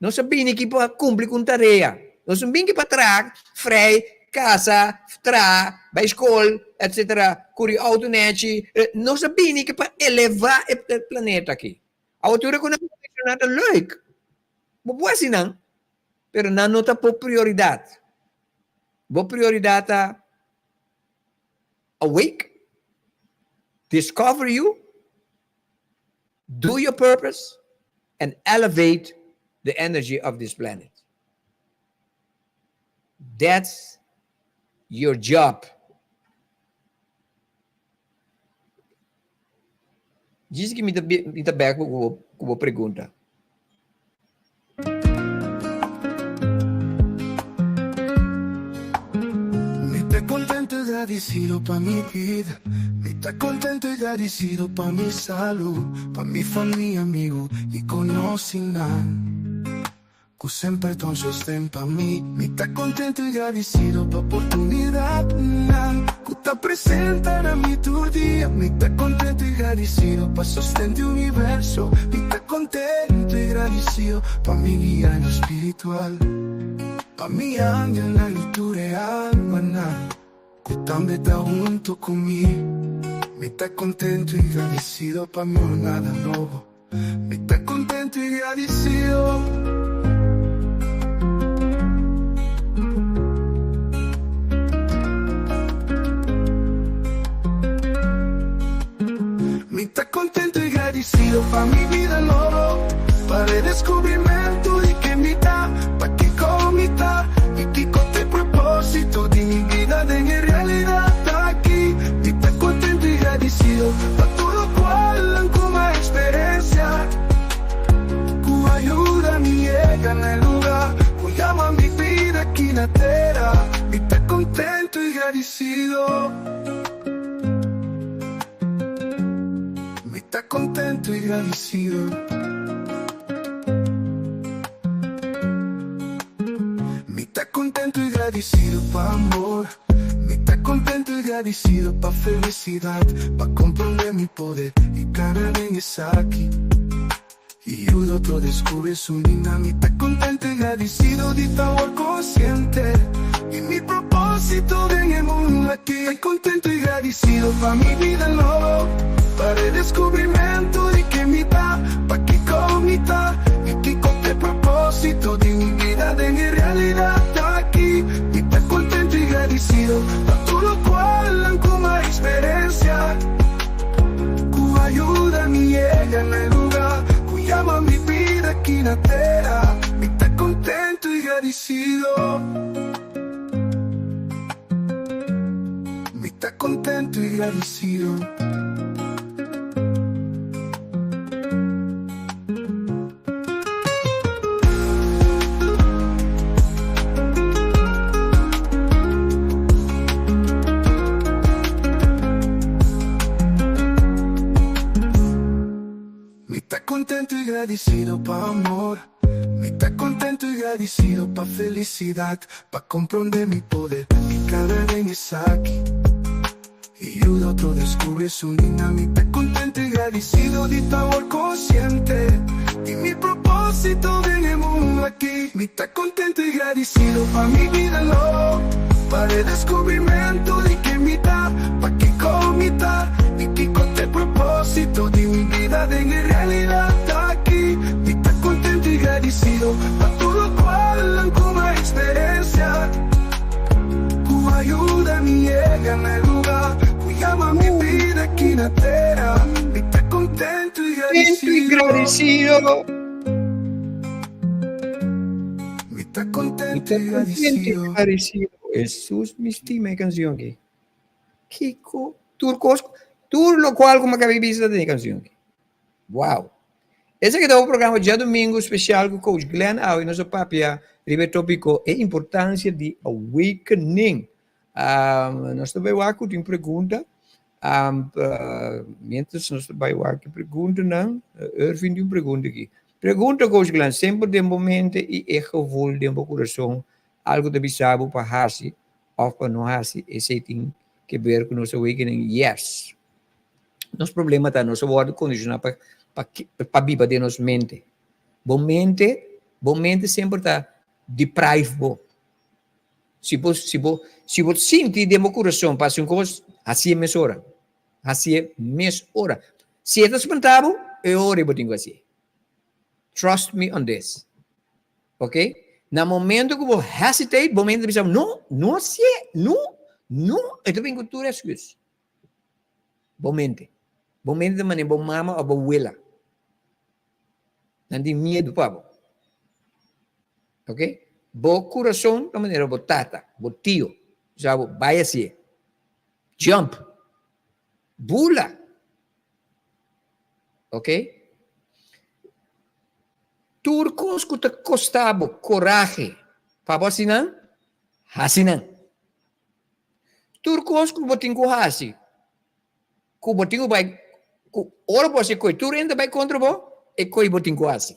Speaker 4: Nos a bini aki pa cumpli cu un tarea. Nos no bini aki pa traha, frei, casa, traha, bai scol, etcetera, curi auto nechi. Nos a bini aki pa eleva e planeta aki. Awo tur e cu nan a menciona ta leuk. Bo por haci nan, pero nan no ta bo prioridad. Bo prioridad ta Awake, discover you, do your purpose and elevate the energy of this planet. That's your job. Djis ki mi ta mi ta bek ku bo pregunta.
Speaker 2: gradisido pa mi bida. Mi ta kontentu i gradisido pa mi salú, pa mi famia, amigu i konosinan ku semper ta un sosten pa mi. Mi ta kontentu i gradisido pa oportunidatnan ku ta presenta na mi tur dia. Mi ta kontentu i gradisido pa sosten di universo. Mi ta kontentu i gradisido pa mi guianan spiritual. Pa mi angelnan i tur e almanan ku tambe ta huntu ku mi. Mi ta kontentu i gradisido pa mi jornada nobo. Mi ta kontentu i gradisido. Mi ta kontentu i gradisido pa mi bida nobo, pa redeskubrimentu di ken mi ta, pa kiko mi ta i kiko ta e propósito di mi bida den e realidat aki. Mi ta kontentu i gradisido pa tur lokual nan ku m'a eksperensia, ku a yuda mi yega na e luga ku yama mi bida aki na tera. Mi ta kontentu i gradisido. Mi ta kontentu i gradisido. Mi ta kontentu i gradisido pa amor. Mi ta kontentu i gradisido pa felisidat, pa komprondé mi poder i kana den esaki. I yuda otro descubri su nina. Mi ta contento i gradicido di ta awor consciente di mi proposito den e mundo aki. Ta contento i gradicido pa mi bida nobo, pa redescubrimento di ken mi ta, pa kico mi ta i kico t'e proposito di mi bida den e realidad aki. Mi ta contento i gradicido pa tur locual nan cu m'a experencia. Ku a yuda mi yega na e luga ku yama mi bida aki na tera. Mi ta kontentu i gradisido. Mi ta kontentu i gradisido. Mi ta kontentu i gradisido pa amor. Mi ta kontentu i gradisido pa felisidat, pa komprondé mi poder i kada den esaki. I yuda otro descubri su nina. Mi ta contento i gradicido di ta awor consciente di mi proposito den e mundo aki. Mi ta contento i gradicido pa mi bida nobo, pa redescubrimento di ken mi ta, pa kico mi ta i kico ta e proposito di mi bida den e realidad aki. Mi ta contento i gradicido pa tur locual nan cu m'a experiencia. Ku a yuda mi yega na e luga ku yama mi bida aki na tera. Mi ta kontentu i gradisido. Mi ta kontentu i gradisido.
Speaker 4: Hesus mi stima e kansion aki. Kiko tur kos tur lokual ku mi a kaba di bisa ta den e kansion aki. Wow! Esaki ta un programa djadumingu special ku Coach Glenn awe nos a papia riba e topiko e importancia di awakening. Um, nos ta bai wak ku tin pregunta. Um, uh, mientras nos ta bai wak e preguntanan, uh, Irving tin un pregunta aki. Pregunta Coach Glenn, semper den bo mente i e gevoel den bo kurason algo ta bisa bo pa hasi of pa no hasi, esei tin ke ber ku nos awakening? Yes. Nos problema ta nos a wòrdu kondishoná pa pa pa biba den nos mente. Bo mente, bo mente semper ta deprive bo. Si bo si bo si bo sinti den bo kurason pa hasi un kos, hasié mesora. Hasié mesora. Si e ta spantá bo, e ora bo tin ku hasié. Trust me on this. Ok? Na momento ku bo hesitate, bo mente ta bisa, no, no hasié, no, no, e ta bin ku tur excuse. Bo mente. Bo mente ta manera bo mama of bo wela. Nan tin miedu pa bo. Ok? Bo kurason ta manera bo tata, bo tio. Sa bo bai hasié. Jump. Bula. Ok? Tur kos ku ta kosta bo korahe pa bo hasi nan, hasi nan. Tur kos ku bo tin ku hasi, ku bo tin ku bai, ku ora bo hasi koi, tur hende ta bai kontra bo, e koi bo tin ku hasi.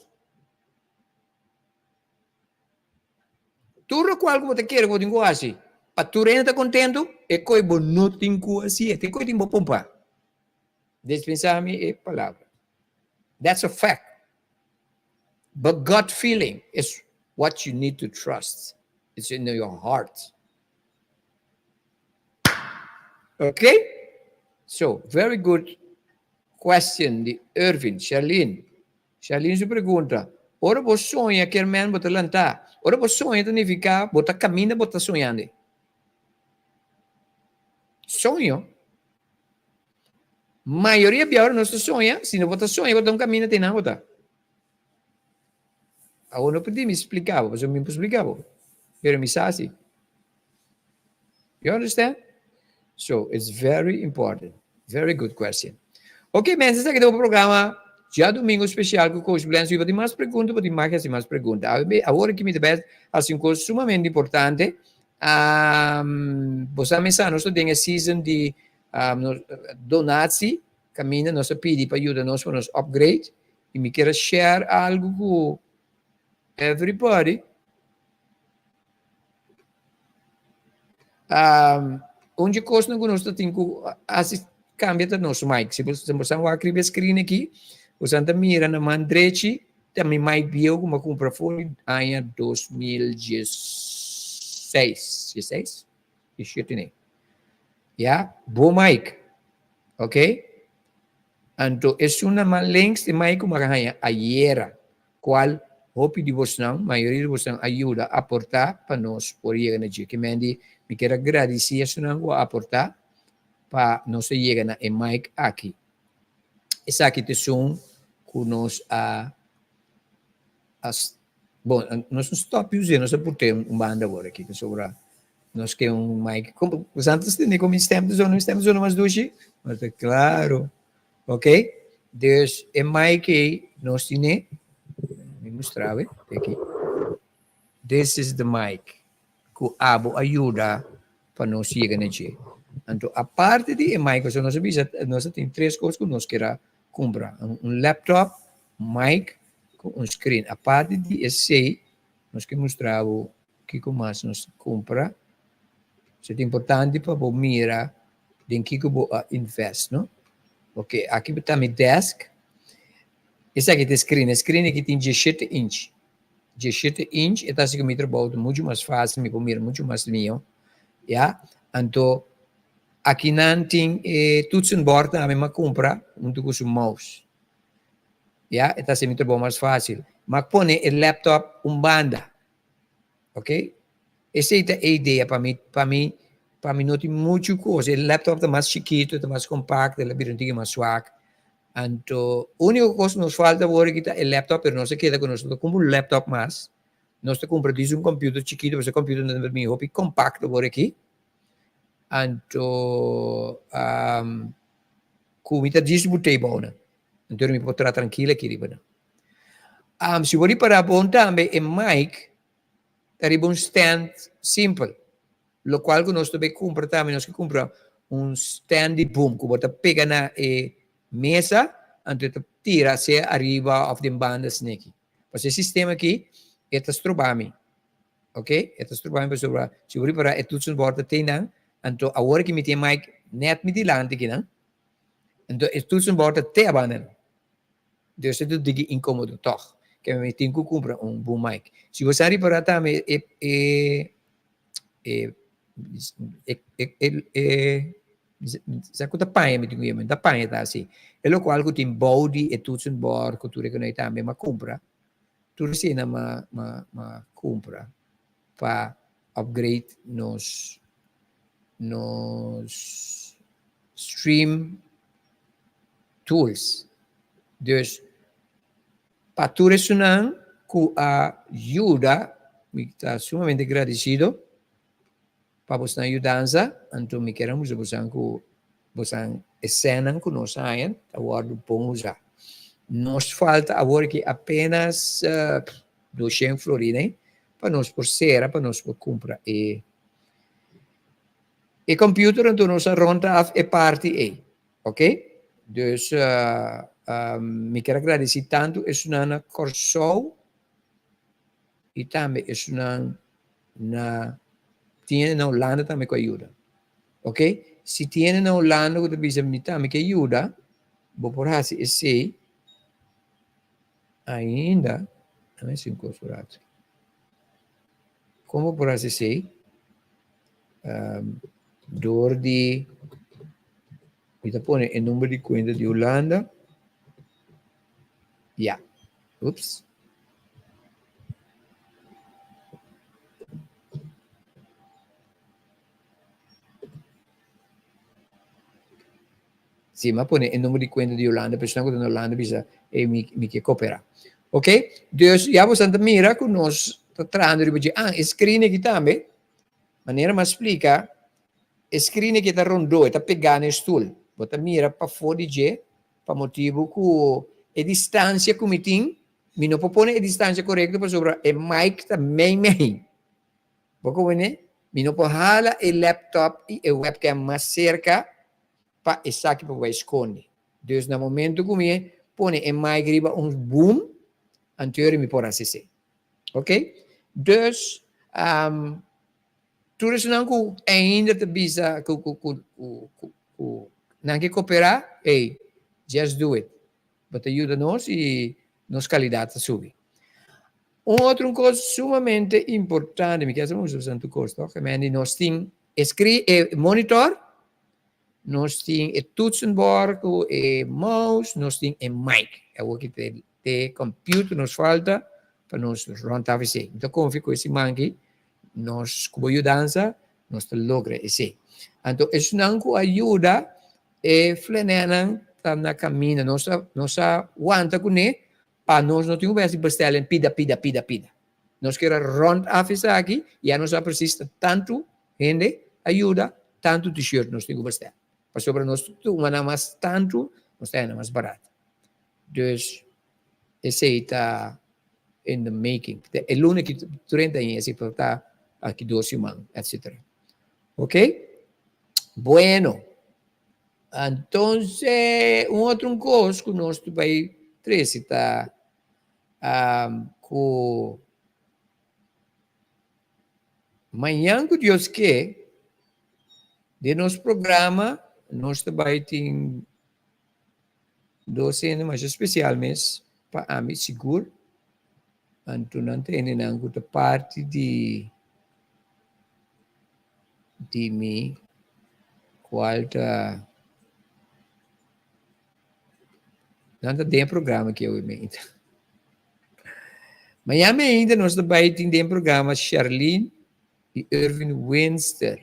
Speaker 4: Tur lokual ku bo ta kere ku bo tin ku hasi, pa tur hende ta kontentu, e koi bo no tin ku hasi, e koi tin bo pumpa. Dispensá mi e palabra. That's a fact. But gut feeling is what you need to trust. It's in your heart. Okay? So, very good question di Irvin. Charlene. Charlene su pregunta. Ora bo soña, kier men bo ta lantá. Ora bo soña ta nifiká bo ta kaminda bo ta soñando. Soño. Mayoria bia ora nos ta soña, si no bo ta soña bo ta un kaminda te nan bo ta. Awor no pidi mi splika bo, pasobra mi no por splika bo, pero mi sa si. You understand? So, it's very important. Very good question. Ok, mensen, esaki ta bo programa djadumingo special ku Coach Blens. Si bo tin mas pregunta, bo tin mag hasi mas pregunta. Awor aki mi ta bai hasi un kos sumamente importante. Um, bo sa mesa, nos ta den e season di um, nos, donatie. Kaminda nos a pidi pa yuda nos pa nos upgrade. I mi kier a share algu ku everybody. Um, un di kosnan ku nos ta tin ku hasi kambia ta nos mic. Si bo san wak riba e screen aki, bo san ta mira na man drechi ta mi mic bieu ku mi a kumpra for di aña 2016. Dieseis? Diesshete nee. Ya, bo mic. Ok? Anto esun na man links e mic ku mi a haña ayera, kual hopi di bosnan, mayoria di bosnan a yuda aportá pa nos por yega na dje. Ke men di mi kier a gradisí esunnan ku a aportá pa nos a yega na e mic aki. Esaki ta esun ku nos a a bon nos no stòp us'é, nos a purt'é un banda awor aki pasobra Nos ke un mic. Como, os antes tende como mi stem ta zona, mi stem ta zona mas dushi? Mas ta claro. Ok? Dus e mic ei nos tine, mi mustra awe, aki. This is the mic ku abo a yuda pa nos yega na dje. Anto aparte di e mic, pasobra nos a bisa, nos a tin tres kos ku nos kier a kumpra. Un laptop, un mic ku un screen. Aparte di esei, nos ke mustra bo Kiko mas nos ta kumpra? So ta importante pa bo mira den kiko bo a invest, no? Ok, aki bo ta mi desk. Esaki ta e screen. E screen aki tin diesshete inch. Diesshete inch, e ta hasi ku mi trabou ta muchu mas fácil, mi por mira muchu mas mihó. Ya, anto akinan tin e toetsenbord tambe mi a kumpra huntu ku su mouse. Ya, e ta hasi mi trabou mas fácil. Mi a pone e laptop un banda. Ok? Esei ta e idea pa mi, pa mi, pa mi no tin muchu kos. E laptop ta mas chikitu, ta mas kompakto, el a bira un tiki mas swak. Anto, úniko kos nos falta awor aki ta e laptop, pero nos a keda ku nos no ta kumpra un laptop mas. Nos ta kumpra dis un computer chikitu, pasobra e computer nan ta bini hopi kompakto awor aki. Anto, ku mi ta dis bot'é bou nan. Anto mi por traha trankil aki riba nan. Um, si bo ripará bon tambe, e mic ta riba un stand simpel, lokual ku nos ta bay kumpra tambe, nos ke kumpra un stand di boom ku bo ta pega na e mesa, anto e ta tira sea ariba òf den banda sneki. Pasobra e sistema aki e ta stroba mi, ok, e ta stroba mi pasobra si bo ripará e toetsenbord ta teinan, anto awor ki mi tin e mic nèt mi dilanti kinan, anto e toetsenbord ta te abanda nan. Dios ta digi inkomodo tòg. Ke mi tin ku kumpra un boom mic. Si bo sa ripará tambe e e e e e e sa ku ta paña mi tin ku yama, ta paña ta asi. E lokual ku tin bou di e toetsenbord ku tur e konai tambe m'a kumpra. Tur esei m'a m'a m'a kumpra pa upgrade nos nos stream tools. Dus pa tur esunnan ku a yuda, mi ta sumamente gradisido pa bosnan yudansa, anto mi kier a mustra bosan ku bosan e sènnan ku nos haña ta wòrdu bon usá. Nos falta awor aki apenas doshen florin ei pa nos por sera, pa nos por kumpra e. E computer anto nos a rond af e parti ei. Ok? Dus mi kier a gradeci tanto esunnan na Kòrsou i tambe esunnan na tin hende na Hulanda tambe ku a yuda. Ok? Si tin hende na Hulanda ku ta bisa mi tambe ke yuda, bo por hasi esei ainda. Dame hasi un kos un rato. Kon bo por hasi esei? Dor di mi ta pone e number di kuenta di Hulanda. Ya. Ups. Si, mi a pone e number di kuenta di Hulanda, persona ku ta na Hulanda bisa, ey, mi, mi ke koperá. Ok? Dus, ya boso ta mira ku nos ta trahando riba dje. Ah, e screen aki tambe, manera mi a splika, e screen aki ta rondó, e ta pegá na e stul. Bo ta mira pafó di dje, pa motibu ku e distansia ku mi tin, mi no por pone e distansia korekto pasobra e mic ta mei mei. Bo komprendé? Mi no por hala e laptop i e webcam mas serka pa esaki por bai skonde. Dus na momento ku mi pone e mic riba un boom, anterior mi por hasi esei. Ok? Dus, um, tur esnan ku ainda ta bisa ku ku ku ku ku nan ke koperá, hey, just do it. Bo ta yuda nos i nos kalidat ta subi. Un otro kos sumamente importante, mi kier sa mucho santu kos, toch? Mandy, nos tin e screen, e monitor, nos tin e toetsenbord ku e mouse, nos tin e mic. Awor ki te, te computer nos falta pa nos rond af esei. Mi ta konfia ku e siman aki nos ku bo yudansa nos ta logra esei. Anto esnan ku a yuda e flenenan ta na kaminda. Nos a, nos a wanta kuné Pa nos no tin ku bai hasi bestelling pida, pida, pida, pida. Nos kier a rond af esaki, ya nos sa precies ta tantu hende a yuda, tantu t-shirt nos tin ku bestel. Pasobra nos tuma nan mas tantu, nos ta haya nan mas barat. Dus esei ta in the making. E luna aki 30 aña esei por ta aki dos siman, etcetera. Ok? Bueno. Entonces, un otro un kos ku nos ta bai trese ta ku mañan ku Dios ke, den nos programa nos ta bai tin dos hende masha spesial mes pa ami sigur. Anto nan ta hendenan ku ta parti di di mi cual ta nan ta den programa ki awe meinta. Mañana meinta nos ta bai tin den programa Charlene y Irvin Winster.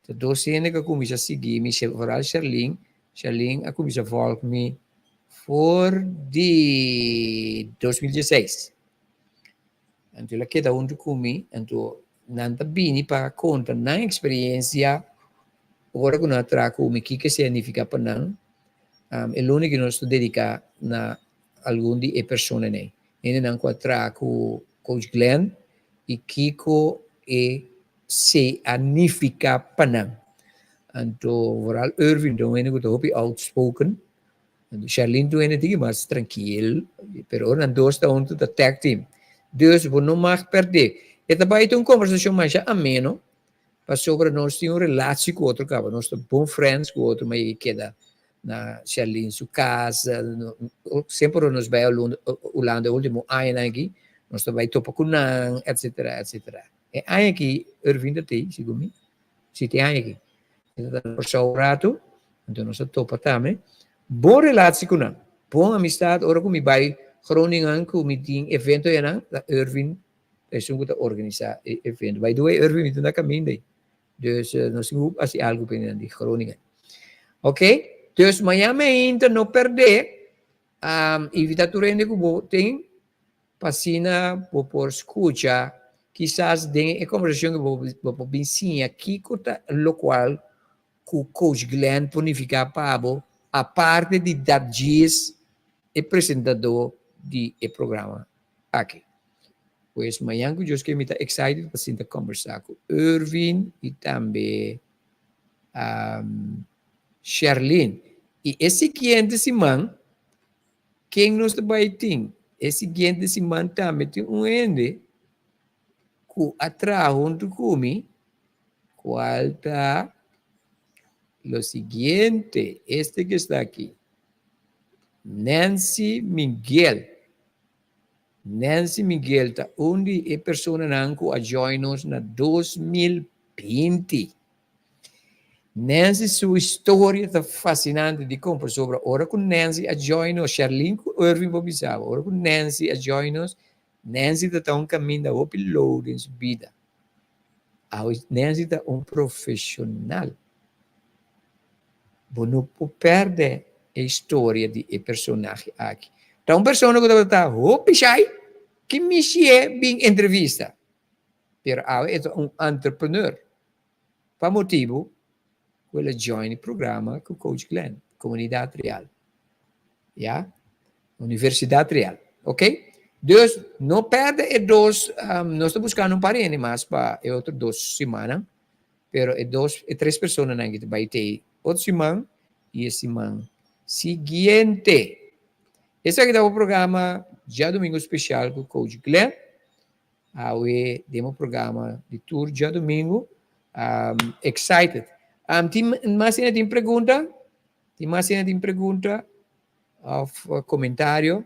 Speaker 4: Ta dos hende ku a kuminsá sigui mi, vooral Charlene. Charlene a kuminsá volg mi for di 2016. Anto el a keda huntu ku mi, anto nan ta bini pa konta nan eksperensia ora ku nan a traha ku mi, kiko esei a nifiká pa nan. E luna ku nos ta dediká na algun di e personanan ei, hendenan ku a traha ku Coach Glenn i kiko esei a nifiká pa nan. Anto vooral Irvin ta un hende ku ta hopi outspoken. Charlene tu hende tiki mas trankil, pero ora nan dos ta huntu ta tag team. Dus bo no mag perdé. E ta bai ta un kombersashon masha ameno, pasobra nos tin un relatie ku otro kaba. Nos ta bon friends ku otro, ma e keda na Charlene su kas. Semper ora nos bai Hulanda e ultimo añanan aki, nos ta bai topa ku nan, etcetera, etcetera. E aña aki Irving ta tei, segun mi. Si te aña aki. E ta na Kòrsou un ratu, anto nos a topa tambe. Bon relatie ku nan, bon amistat. Ora ku mi bai Groningen ku mi tin evento ayanan, ta Irvin ta esun ku ta organisá e evento. By the way, Irvin mi ta na kaminda ei. Dus nos tin ku hasi algu pa nan di Groningen. Ok, dus mañana meinta no pèrdè. Invitá tur hende ku bo tin pa asina bo por skucha kisas den e kombersashon ku bo por bin siña kiko ta lokual ku Coach Glenn por nifiká pa bo aparte di dat djis e presentadó di e programa aki. Pues mañan ku Dios ke mi ta excited pa sinta kombersá ku Irvin i tambe. Um, Sherlyn. I e siguiente siman, ken nos ta bai tin? E siguiente siman tambe tin un hende ku a traha huntu ku mi, kual ta lo siguiente, este que está aquí, Nancy Miguel. Nancy Miguel ta un di e personanan ku a join nos na 2020. Nancy su historia ta fascinante dikon pasobra ora ku Nancy a join nos, Sherlyn ku Irving por bisa bo, ora ku Nancy a join nos, Nancy ta ta un kaminda hopi lou den su bida. Awe Nancy ta un profesional. Bo no por perde e historia di e personahe aki. Ta un persona ku tabata hopi shai ki mishie bin entrevista. Pero awe e ta un entrepreneur. Pa motibu ku el a join e programa ku Coach Glenn, Komunidat Real. Ya, Universidat Real. Ok? Dus, no perde e dos, um, nos ta buskando un par hende mas pa e otro dos simannan, pero e dos, e tres personanan ki ta bai te otro siman i e siman siguiente. Esaki ta bo programa Djadumingu Special ku Coach Glenn. Awe den bo programa di tur djadumingu. Um, excited. Um, tin mas hende tin pregunta? Tin mas hende tin pregunta of uh, comentario?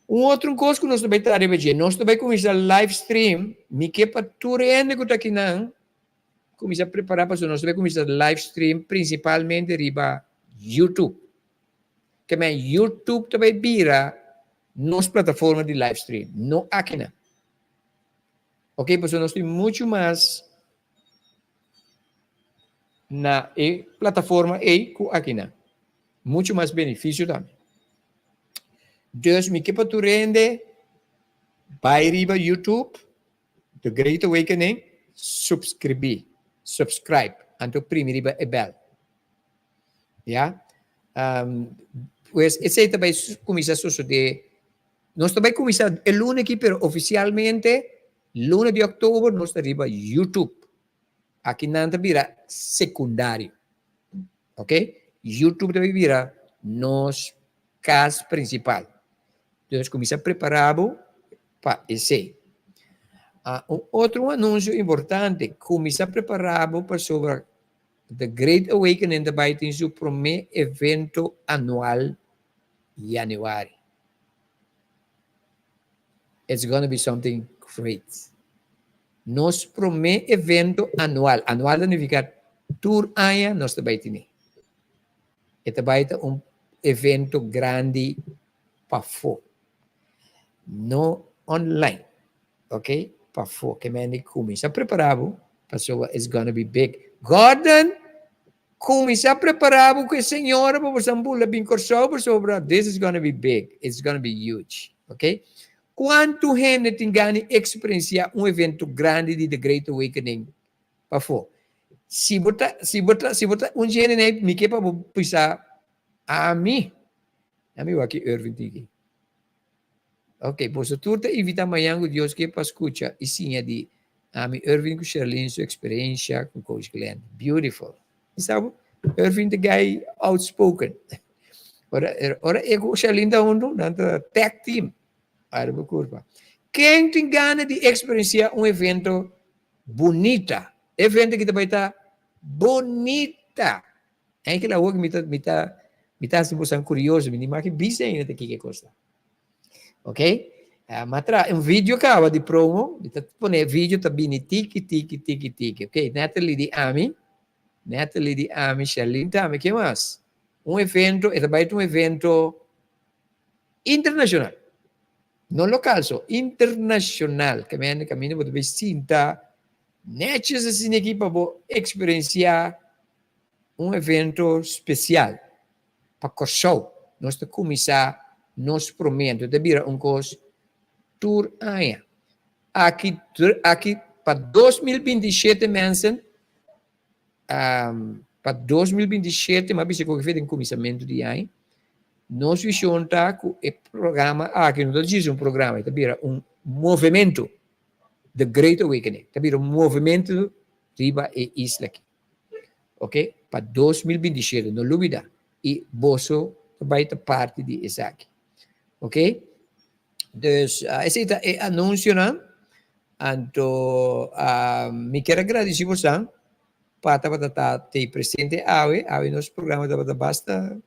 Speaker 4: Un otro kos ku nos ta bai traha riba dje, nos ta bai kuminsá live stream. Mi ke pa tur hende ku ta akinan kuminsá prepará pasobra nos ta bai kuminsá live stream prinsipalmente riba YouTube. Ke men YouTube ta bai bira nos plataforma di live stream, no akinan. Ok, pasobra nos tin muchu mas na e plataforma ei ku akinan. Muchu mas benefisio tambe. Dus mi ke pa tur hende bai riba YouTube, The Great Awakening, subscribí, subscribe, anto primi riba e bèl. Ya. Um, pues esei ta bai kuminsá sosodé. Nos ta bai kuminsá e luna aki, pero ofisialmente luna di òktober nos ta riba YouTube. Aki nan ta bira sekundario. Ok? YouTube ta bai bira nos kas prinsipal. Dus kuminsá prepará bo pa esei. Uh, un otro anunsio importante, kuminsá prepará bo pasobra The Great Awakening ta bai tin su promé evento anual yanüari. It's gonna be something great. Nos promé evento anual, anual ta nifiká tur aña nos ta bai tene. E ta bai ta un evento grandi pafó, no online. Ok, pafó ke mende kuminsá prepará bo pasobra it's gonna be big. Gordon, kuminsá prepará bo ku e señora pa boso bula bin Kòrsou pasobra this is gonna be big, it's gonna be huge. Ok, kuantu hende tin gana di eksperensiá un evento grandi di The Great Awakening pafó? Si bo ta, si bo ta, si bo ta un dje hende nei, mi ke pa bo bisa ami, ami wak ki Irving tin aki. Ok, boso tur ta invitá mañan ku Dios ke pa skucha i siña di ami Irving ku Sherlyn su eksperensha ku Coach Glenn. Beautiful. Mi sa bo, Irving ta guy outspoken. Ora, ora e ku Sherlyn ta huntu, nan ta tag team. Ara bo kurpa. Ken tin gana di eksperensiá un evento bunita? Evento ki ta bai ta bunita. Enkele awor mi ta mi ta mi ta hasi bosan kurioso, mi ni maki bisa ainda ta kiko e kos ta. Ok? Uh, ma tra un video kaba di promo, mi ta pone video ta bini tiki tiki tiki tiki. Ok, Natalie di ami, Natalie di ami, Charlene tambe, ke mas? Un evento, e ta bai un evento internacional. No lokal so, internacional. Ke men kaminda bo ta bai sinta netjes asina aki pa bo eksperensiá un evento spesial pa Kòrsou. Nos ta kuminsá nos promé, anto ta bira un kos tur aña. Aki aki pa 2027 mensen, pa 2027, m'a bisa ku den kuminsamentu di aña, nos vishon ta ku e programa aki no ta djis un programa, e ta bira un movementu, The Great Awakening, ta bira un movementu riba e isla aki. Ok, pa 2027, no lubida. I boso ta bai ta parti di esaki. Ok, dus uh, esei ta e anuncionan. Anto uh, mi kier a gradisi bosan pa tabata ta te presente awe. Awe nos programa tabata basta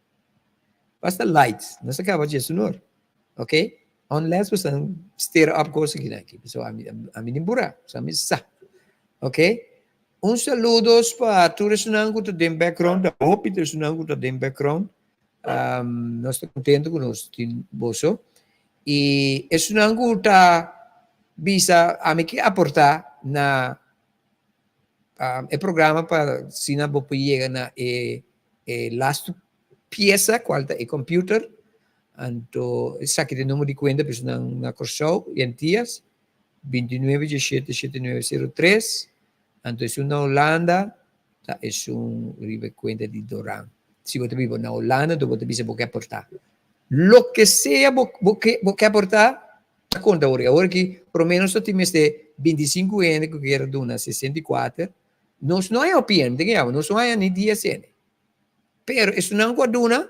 Speaker 4: basta light. Nos a kaba dje sunor. Ok, unless bosan stir up kos aki nan aki. So ami ami ni bura, so ami sa. Ok, Un saludos pa tur esunnan ku ta den background, ta hopi ta esunnan ku ta den background. Um, nos ta contento ku nos tin boso. I esunnan ku ta bisa ami ke aporta na um, e programa pa sina bo por yega na e, e laatste pieza, cual ta e computer. Anto esaki ta e numero di cuenta pa esunnan na Kòrsou i Antias. 29 17 7903, anto esun na Holanda ta esun riba e kuenta di Doran. Si bo ta biba na Holanda, anto bo ta bisa bo ke aportá. Loke sea bo bo ke bo ke aportá, ta konta awor. Awor aki por lo menos ta tin mester 25 hende ku kier duna 64. Nos no haña OPM, den e awa, nos no haña ni dies hende. Pero esunnan ku a duna,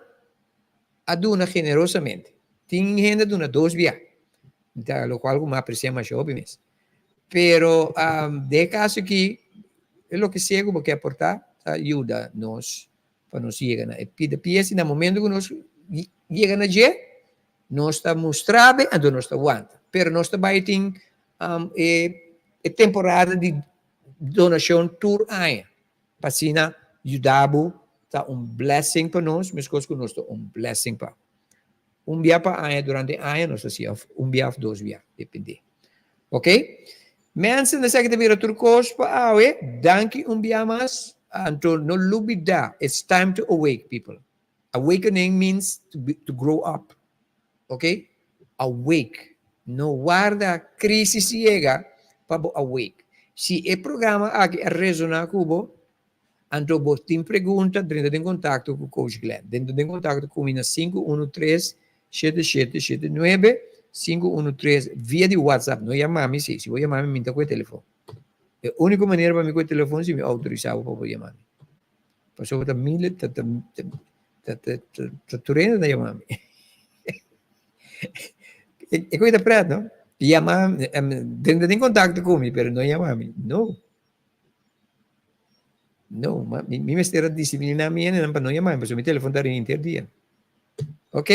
Speaker 4: a duna generosamente. Tin hende a duna dos bia. Ta locual cu mi aprecia masha hopi mes. Pero um, den e caso aki, e loke sea cu bo ke aporta, ta yuda nos pa nos yega na e pida pies y na momento cu nos yega na dje, nos ta mustra be, anto nos ta wanta. Pero nos ta bay tin um, e, e temporada di donacion tur aña. Pa asina yuda bo ta un blessing pa nos, mescos cu nos ta un blessing pa. Un bia pa aña durante aña nos ta hasi of un bia of dos bia, depende. Ok? Mensen, esaki ta bira tur kos pa awe. Danki un bia mas. Anto no lubida, it's time to awake people. Awakening means to, be, to grow up. Ok? Awake. No warda crisis yega pa bo awake. Si e programa aki a resona ku bo, Anto bo tin pregunta, drenta den kontakto ku Coach Glenn. Drenta den kontakto ku mi na 513 7779 513 via di WhatsApp. No yama mi si. Si bo yama mi, mi ta ku e telefon. E úniko manera pa mi ku e telefon si mi outorisá bo pa bo yama mi. Pasobra ta mi ta ta ta ta ta ta tur hende ta yama mi. E koe ta pret, no? Yama, drenta den kontakto ku mi, pero no yama mi. No. No, ma mi, mi mester a disipliná mi hendenan pa no yama mi, pasobra mi telefon ta ring henter dia. Ok?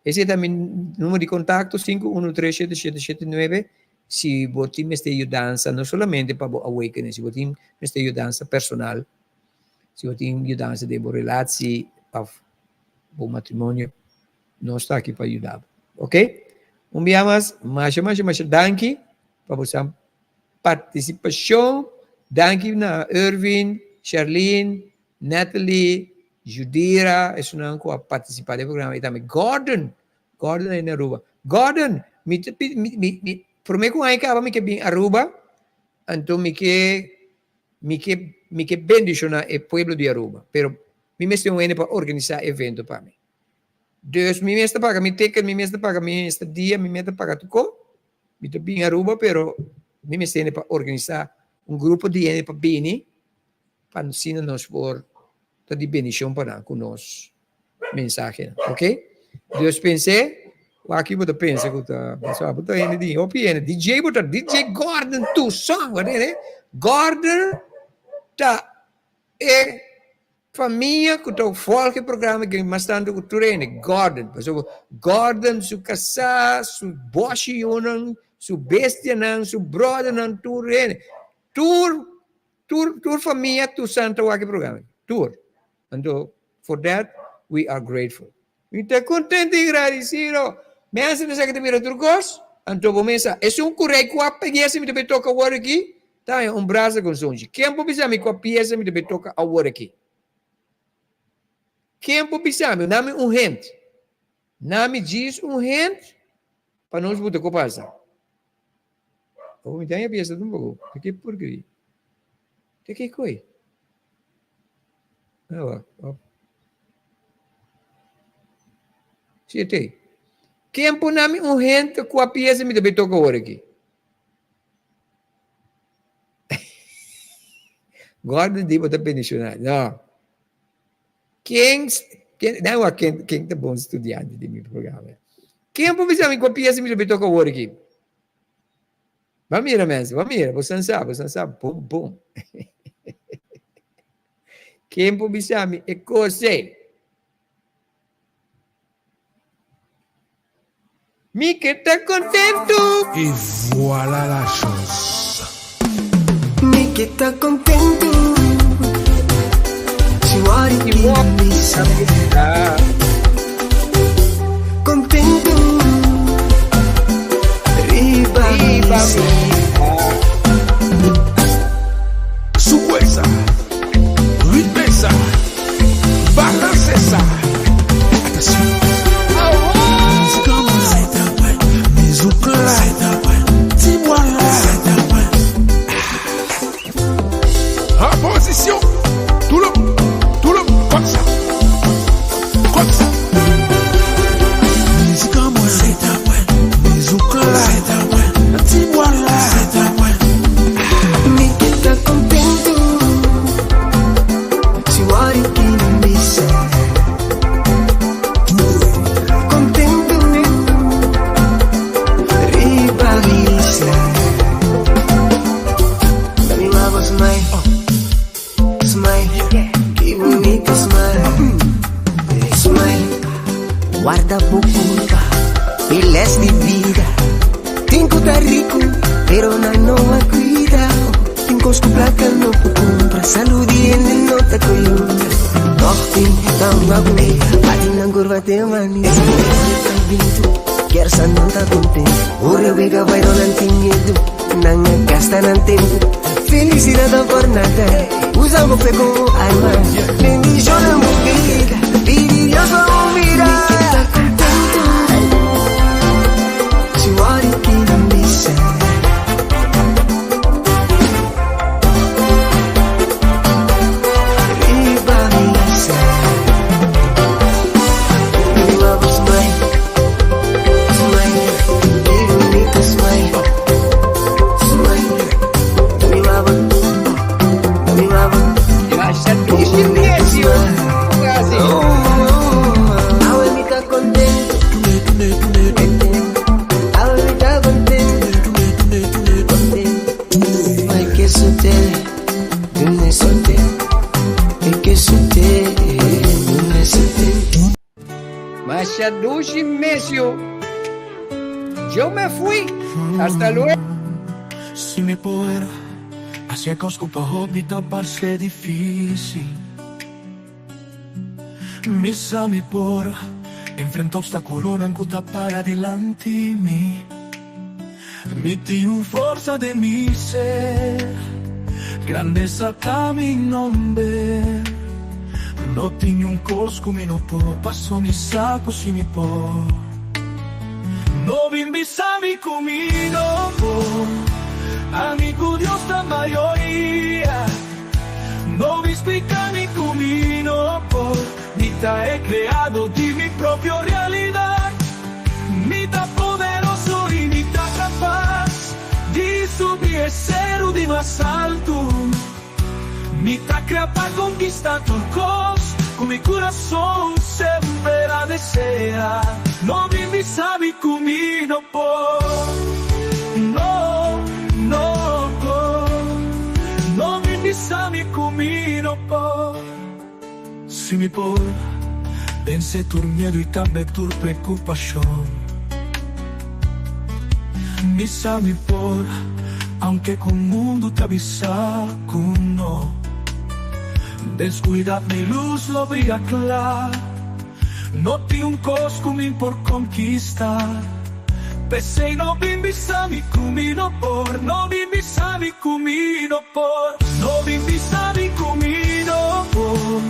Speaker 4: Ese ta mi número di kontakto, 5137779, si bo tin mester yudansa, no solamente pa bo awakening, si bo tin mester yudansa personal, si bo tin yudansa den bo relatie of bo matrimonio, nos ta aki pa yuda bo. Ok? Un bia mas, masha, masha, masha danki pa bo sa Partisipashon, Danki na Ervin, Sherlyn, Natalie, Judira, esunnan ku a partisipá den e programa i tambe Gordon, Gordon a na Aruba. Gordon, mi ta pidi, mi, mi, mi, promé ku aña kaba mi ke bin Aruba, anto mi ke, mi ke, mi ke bendishoná e pueblo di Aruba, pero mi mester un hende pa organisá evento pa mi. Dus mi mes ta paga mi ticket, mi mes ta paga mi estadia, mi mes ta paga tur kos. Mi ta bin Aruba pero mi mester hende pa organisa un grupo di hende pa bini pa asina nos por ta di bendicion pa nan cu nos mensahenan. Ok? Dios pense, waki bo ta pensa cu ta pasobra bo ta hende di hopi hende. DJ bo ta DJ Gordon Toussaint, bo tende? Gordon ta e Famia ku ta volg e programa ke mas tantu ku tur hende, Gordon. Pasobra Gordon su kasá, su bòshi yunan, su bestianan, su bròdernan, tur hende. Tur, tur, tur famia Toussaint ta wak e programa. Tur. Anto, for that, we are grateful. Mi ta contento y gradicido. Mensen ta sa cu ta mira tur cos, anto bo mes sa. Esun cu rey cua pieza mi ta bay toca awor aki, ta haña un brasa con sunchi. Ken por bisa mi cua pieza mi ta bay toca awor aki? Ken por bisa mi? Nami un hint. Nami djis un hint pa nos buta cu pasa. Oh, mi ta haña pieza tampoco. Ta ki porqueria? Ta ki coi? Ah, oh. Sí, te. Ken por nami un hint cua pieza mi ta bay toca awor aki? Gordon di bo ta bendishoná. No. Ken, ken, nan wak ken, ken ta bon studiante di mi programa. Ken por bisa mi kua piesa mi lo be toka awor aki? Ba mira mensen, ba mira, bosan sa, bosan sa bon bon. Ken por bisa mi e kos ei? Mi ke ta kontentu.
Speaker 2: Et voilà la chose.
Speaker 5: Mi ke ta kontentu. Si wòrdu
Speaker 4: Si
Speaker 5: ki
Speaker 4: wòrdu
Speaker 5: mi sa.
Speaker 4: Ah.
Speaker 5: Kontentu. Riba mi
Speaker 4: Riba
Speaker 5: ser.
Speaker 4: mi ah.
Speaker 6: Souwe sa, ritme sa, balanse sa. Atansyon. Mizik an mwen, mizik la, ti bwa la. An pozisyon, tou le moun, tou le moun, kòm sa, kòm sa. Mizik an mwen, mizik la, ti bwa la.
Speaker 5: Mi ke ta kontentu. Si wòrdu ki mi sa. Kontentu. Riba mi ser. Mi mama smile. Smile. Ki bunita smile. Smile. Warda bo kulpa, les di bida. Tin ku ta riku, pero nan no a kuida. Tin kos ku plaka no por kumpra. Salú di hende no ta koyunta. Toch tin tan maguey, bati nan kurva te manis. Kersa nan ta kontentu. Ora wega bai nan tin miedu. Nan a gasta nan tempu. Felisidat ta por nada. Usa bo fe komo arma. Bendishoná bo bida. Pidi Dios pa bo mira. Mi ke ta kontentu. Si wòrdu ki mi sa. Riba mi ser. Mi mama smile. Smile. Ki bunita smile. Smile. Mi mama. Mi mama.
Speaker 4: Masha dushi mesio. Quasi.
Speaker 5: Awe mi ta kontentu. Awe mi ta kontentu. Kontentu. Mai ke sute, dune sute. E ke sute, dune sute.
Speaker 4: Masha dushi mesio. Yo me fui. Hasta luego.
Speaker 2: Si mi por hasi kos ku pa hopi ta parse difísil. Mi sa mi por enfrentá opstákulonan ku ta para dilanti mi. Mi tin un forsa den mi ser, grandesa ta mi nòmber. No tin un kos ku mi no por, paso mi sa ku si mi por. No bin bisa mi ku mi no por, ami ku Dios ta mayoria. No bin splika mi ku mi no por, mi ta e kreadó di mi propio realidat. Mi ta poderoso i mi ta kapas di subi e seru di mas altu. Mi ta krea pa konkistá tur kos ku mi kurason semper a deseá. No bin bisa mi ku mi no por, no, no por. No bin bisa mi ku mi no por. Si mi por vense tur miedu i tambe tur preokupashon. Mi sa mi por, aunke ku mundu ta bisa ku no. Den skuridat mi lus lo bria kla. No tin un kos ku mi por konkistá. P'esei no bin bisa mi ku mi no por, no bin bisa mi ku mi no por. No bin bisa mi ku mi no por,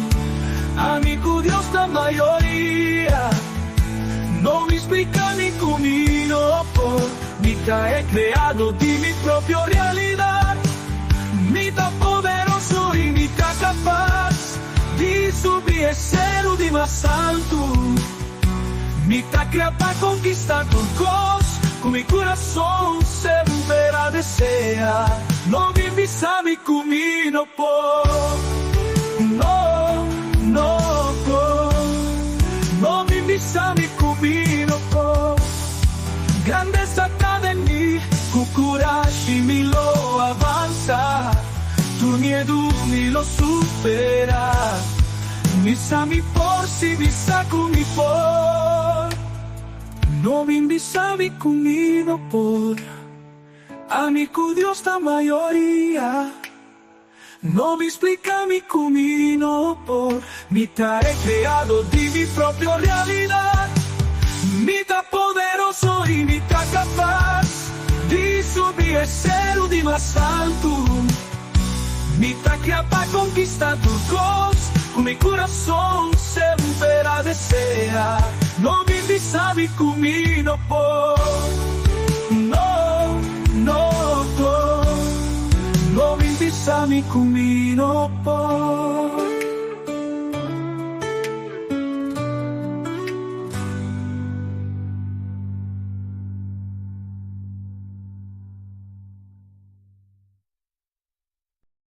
Speaker 2: ami ku Dios ta mayoria. No bin splika mi ku mi no por, mi ta e kreadó di mi propio realidat. Mi ta poderoso i mi ta kapas di subi e seru di mas altu. Mi ta krea pa konkistá tur kos. Ku mi kurason semper a deseá. No bin bisa mi ku mi no por. No, no por. No bin bisa mi ku mi no por. Grandesa ta den mi, ku kurashi mi lo avansá. Tur miedu mi lo superá. Mi sa mi por, sí, mi sa ku mi por. No bin bisa mi ku mi no por. Ami ku Dios ta mayoria. No bin splika mi ku mi no por. Mi ta e kreadó di mi propio realidat. Mi ta poderoso i mi ta kapas di subi e seru di mas altu. Mi ta kla pa konkistá tur kos ku mi kurason semper a deseá. No bin bisa mi ku mi no por. No, no por. No bin bisa mi ku mi.